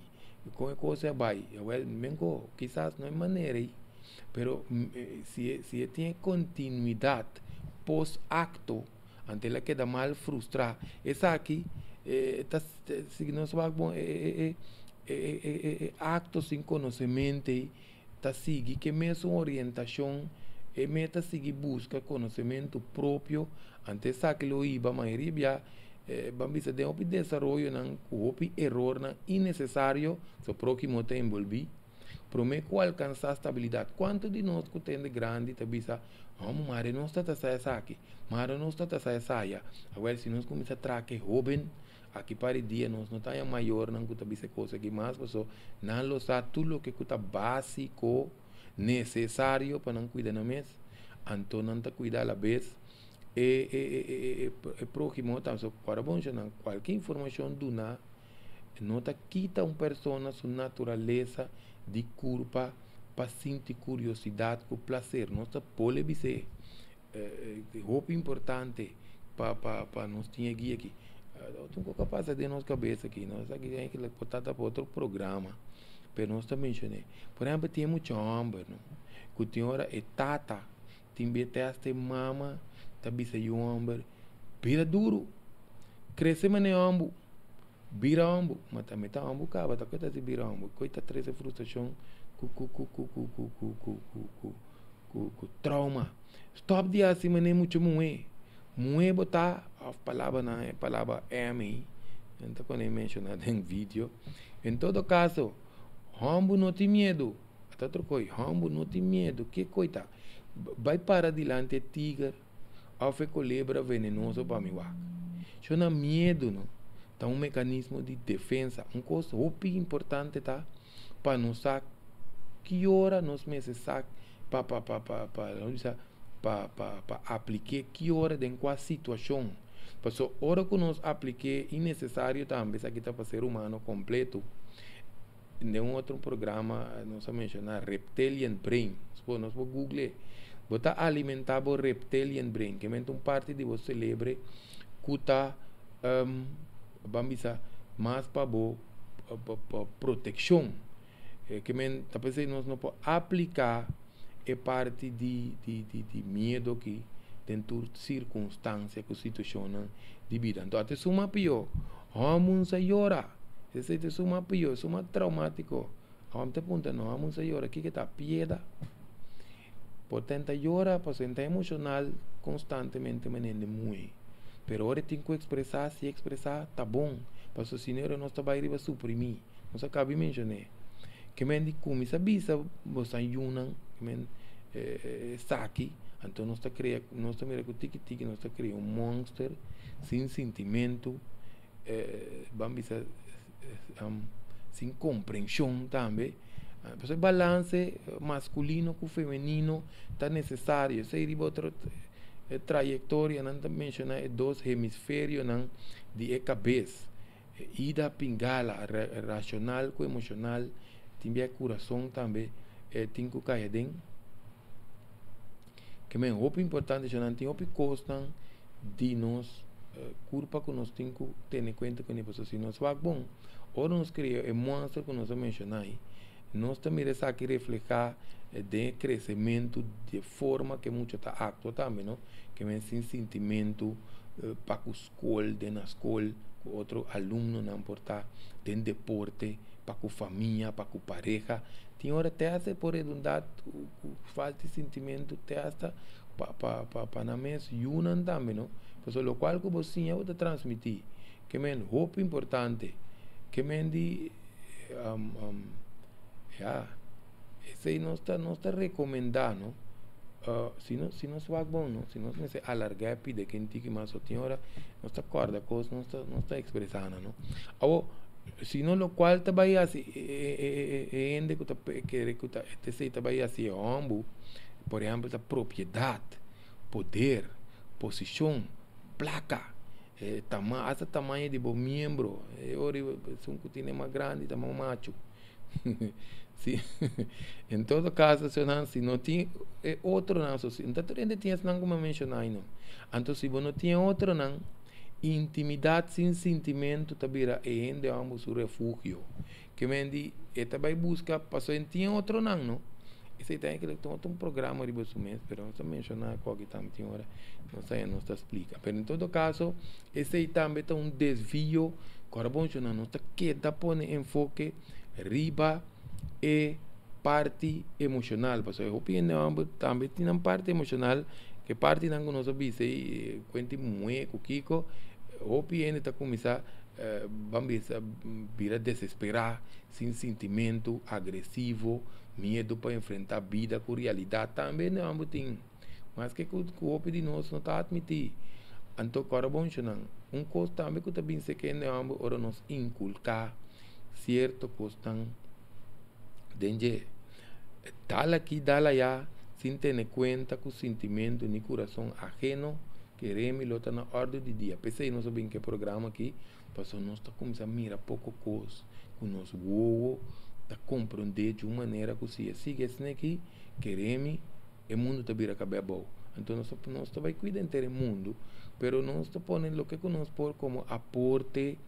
kon e kos a bai awel menko kisas no e manera ei pero si si e tin e kontinuidat post acto anto el a keda mal frustrá esaki ta Si nos wak bon e e akto sin konosementu ei ta sigui ke mesun orientashon, e mes ta sigui buska konosementu propio, anto esaki lo hiba mayoria bia ban bisa den hopi desaroyonan ku hopi erornan innesesario, so próhimo ta enbolbí. Promé ku alkansá stabilidat, kuantu di nos ku ta hende grandi ta bisa, Hòmber, mare nos ta ta sa esaki, mare nos ta ta sa esaya. Awèl, si nos kuminsá traha ku e hóben, aki par di dia nos no ta haña mayornan ku ta bisa e kos aki mas, pasobra nan lo sa tur loke ku ta básiko, nesesario pa nan kuida nan mes. Anto nan ta kuida alabes e e e e próhimo tambe. So, ora bo menshoná kualke informashon duná. No ta kita un persona su naturalesa di kurpa pa sinti kuriosidat ku plaser. Nos ta pole bis'é hopi importante pa pa pa nos tin e guia aki. Otro kos a pasa den nos kabes aki, nos aki eigenlijk por ta pa otro programa, pero nos ta menshoné. Por ehèmpel tin e mucha hòmber no ku tin ora e tata tin bia te hasta e mama ta bisa yu hòmber bira duru, krese manera hòmber. Bira hombu, ma tambe ta hombu kaba, ta koe ta hasi bira hombu, koe ta trese frustrashon ku ku ku ku ku ku ku ku ku ku ku ku trauma. Stòp di hasi manera mucha muhé. Muhé bo ta, òf palabra nan e palabra M ei, Anto ku mi menshoná den video. En todo kaso, hòmber no tin miedu. Ta otro kos, hòmber no tin miedu. Ki kos ta? Bai para dilanti tiger òf kolebra venenoso pa mi wak. Shon miedu, no? Ta un mekanismo di defensa. Un kos hopi importante ta pa nos sa ki ora nos mester sa pa apliká ki ora den kua situashon. Paso ora ku nos apliká innesesario tambe, esaki ta pa ser humano kompleto. Den un otro programa nos a menshoná reptilian brain. Nos por Google. Bo ta alimentá e reptilian brain, ke ta un parti di bo serebro ku ta ban bisa mas pa bo pa protekshon. Ke men ta pensando nos no por apliká e parti di miedu aki den sirkunstansia ku situashon di bida. Anto, te suma pió, hòmber sa yora. Esei ta suma pió, suma traumátiko. Hòmber ta punta, no, hòmber sa yora, kiko ta piedra? Por tenta yora, pa ta emoshonal konstantemente manera muhé. Pero ora tin ku ekspresá, si ekspresá, ta bon. Paso si no, nos ta bai riba suprimí. Nos a kaba di menshoná. Ke men di kuminsá bisa bo yunan, ke men saki, anto nos ta kria, nos ta mira ku tiki tiki nos ta kria un monster sin sentimentu, ban bisa sin komprenshon tambe. E balanse maskulino ku femenino ta nesesario. Esei riba otro trayektoria nan ta menshoná e dos hemisferionan di e kabes. Ida Pingala, rashonal ku emoshonal, tin e kurason tambe, tin ku kai den. Ke men hopi importante, nan tin hopi kosnan di nos kurpa ku nos tin ku tene kuenta ku ne, si nos wak bon, ora nos kria e monster ku nos a menshoná ei, nos tambe esaki reflehá den kresementu di forma ku mucha ta aktua tambe, no? Ke men sin sentimentu pa skol, den na skol, ku otro alumnonan por ta, den deporte, pa ku famia, pa ku pareha. Tin ora te hasta por redundar, falta di sentimentu, te hasta pa nan mes yunan tambe, no? Paso lokual ku bo siña, bo ta transmití. Ke men hopi importante, ke men di ya, esei nos ta rekomendá, no? Si nos wak bon, no? Si nos mester alargá pide ken tiki mas o tin ora nos ta kòrda kos, nos ta ekspresando, no? Awo, si no lokual ta bai hasi e hende ku ta kere ku ta esei ta bai hasi e hòmber, por ehèmpel, ta propiedat, poder, posishon, plaka, hasta tamaño di bo miembro. Ora esun ku tin mas grandi ta mas macho. Si, en todo kaso, si no tin otronan, so, si no tur hende tin esnan ku mi a menshoná no. Anto si bo no tin otronan, intimidat sin sentimentu ta bira e hende hòmber su refugio. Ke men di, e ta bai buska, paso e tin otronan, no? Esei ta un programa riba su mes, pero nos ta menshoná kualke tambe tin ora, nos ta splika. Pero en todo kaso, esei tambe ta un desvio, ku bon, nos ta keda pone enfoke riba e parti emoshonal. Paso hopi hende hòmber tambe tin un parti emoshonal, ku partinan ku nos a bisa e kuenta muhé ku kiko, hopi hende ta kuminsá ban bisa bira desesperá, sin sentimentu, agresivo, miedu pa enfrentá bida ku realidat tambe hende hòmber tin. Maske ku hopi di nos no ta atmití. Anto kòrda bon, nan, un kos tambe ku ta bin ku hende hòmber ora nos inkulká sierto kosnan den dje. Dal aki, dal ayá, sin tene kuenta ku sentimentu ni kurason aheno, kere mi lo ta na òrdu di dia. P'esei nos a bin ku e programa aki, pasobra nos ta kuminsá mira poko kos ku nos wowo ta komprondé di un manera ku si e sigui asina aki, kere mi, e mundu ta bira kabes abou. Anto nos ta bai kuida henter e mundu, pero nos ta pone loke ku nos por komo aporte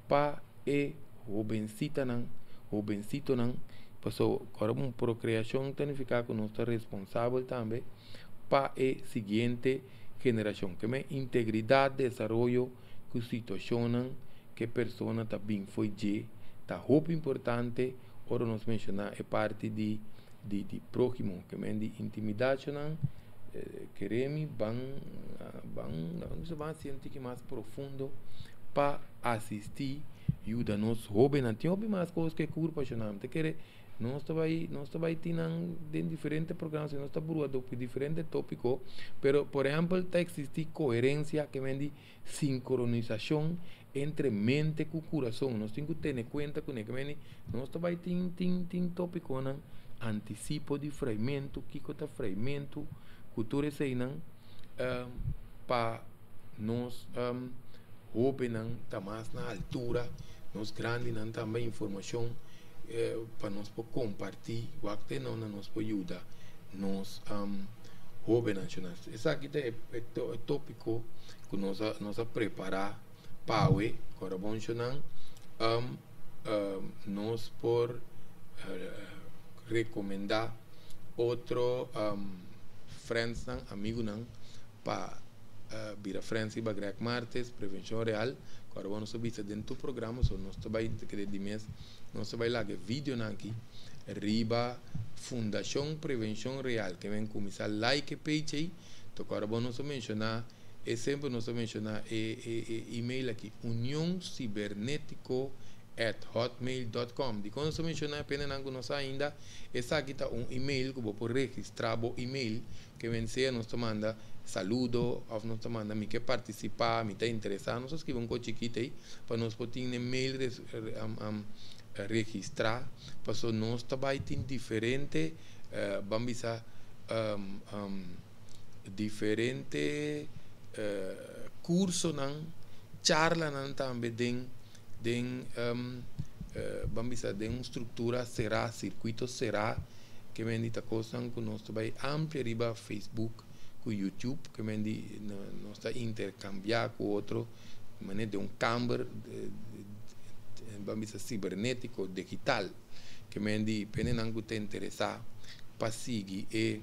pa e hobensitanan, hobensitonan, paso ora un prokreashon ta nifiká ku nos ta responsabel tambe pa e siguiente generashon. Ke men integridat, desaroyo ku situashonnan ku persona ta bin fo'i dje ta hopi importante ora nos menshoná e parti di próhimo, ke men di intimidatnan, kere mi ban ban ban sinti mas profundo. Pa asistí yuda nos hóbennan. Tin hopi mas kos ku e kurpa shonnan. Mi ta kere nos ta bai nos ta bai tin nan den diferente programa si nos ta brua diferente tópiko. Pero por ehèmpel ta eksistí koherensia ke men di sinkronisashon entre mente ku kurason. Nos tin ku tene kuenta kuné. Ke men di nos ta bai tin tin tin tópikonan antisipo di freimentu, kiko ta freimentu, ku tur eseinan pa nos hóbennan ta mas na altura, nos grandinan tambe informashon pa nos por kompartí wak te no na nos por yuda nos hóbennan. Esaki ta e tópiko ku nos a nos a prepará pa awe. Ora bon shonnan nos por rekomendá otro frèndsnan, amigunan pa bira friends riba Greg Martes, Prevencion Real, ku ora bo nos ta bisa den tur programa, so nos ta bai kere di mes, nos ta bai laga e videonan aki riba Fundacion Prevencion Real, ke men kuminsá like e page ei, to ku ora bo nos ta menshoná e semper nos ta menshoná e e email aki, Union Cibernetico at hotmail dot com. Dikon nos ta menshoná e penanan ku nos sa ainda? Esaki ta un email ku bo por registrá bo email. Ke men sea nos ta manda saludo of nos ta manda mi ke partisipá, mi ta interesá, nos ta skibi un kos chikit ei pa nos por tin e mail registrá paso nos ta bai tin diferente ban bisa diferente kursonan, charlanan tambe den den ban bisa den un struktura será, sirkuito será, ke men di ta kosnan ku nos ta bai amplia riba Facebook ku YouTube, ke men di nos ta interkambiá ku otro manera den un kamber ban bisa sibernetiko digital, ke men di pendenan ku ta interesá pa sigui e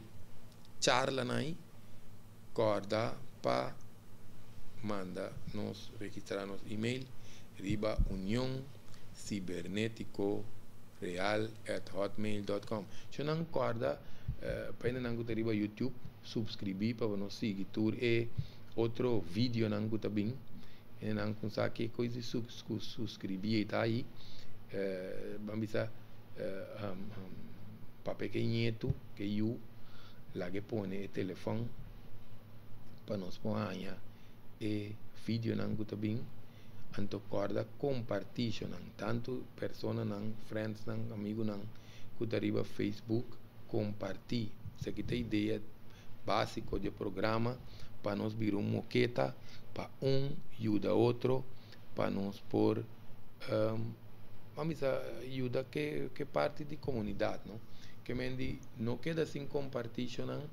charlanan ei. Kòrda pa manda nos registrá nos email riba Union Cibernetico Real at hotmail dot com. Sho nan kòrda pa hendenan ku ta riba YouTube subskribí pa bo no sigui tur e otro videonan ku ta bin. Hendenan ku sa ke kos di suskribí ei ta ahí. Ban bisa papia ke ñetu ke yu. Laga e pone e telefòn pa nos por haña e videonan ku ta bin. Anto kòrda kompartí shownan, tantu personanan, frèndsnan, amigunan ku ta riba Facebook, kompartí. Esaki ta idea básiko di e programa pa nos bira un moketa pa un yuda otro pa nos por ban bisa yuda ke parti di komunidat no. Ke men di no keda sin kompartí shownan,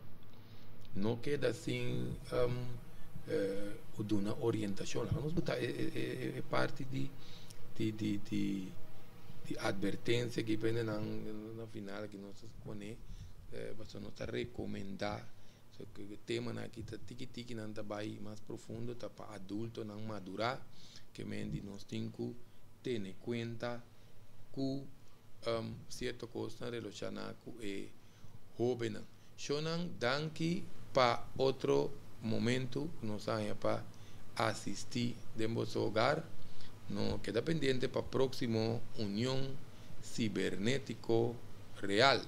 no keda sin duna orientashon. Laga nos buta e parti di di atvertensia aki pa hendenan na final aki nos ta pone pasobra nos ta rekomendá E temanan aki ta tiki tiki nan ta bai mas profundo ta pa adultonan madurá ke men di nos tin ku tene kuenta ku sierto kosnan reloshaná ku e hóbennan. Shownan danki pa otro momentu ku nos a haña pa asistí den boso hogar. No keda pendiente pa próksimo Union Sibernétiko Real.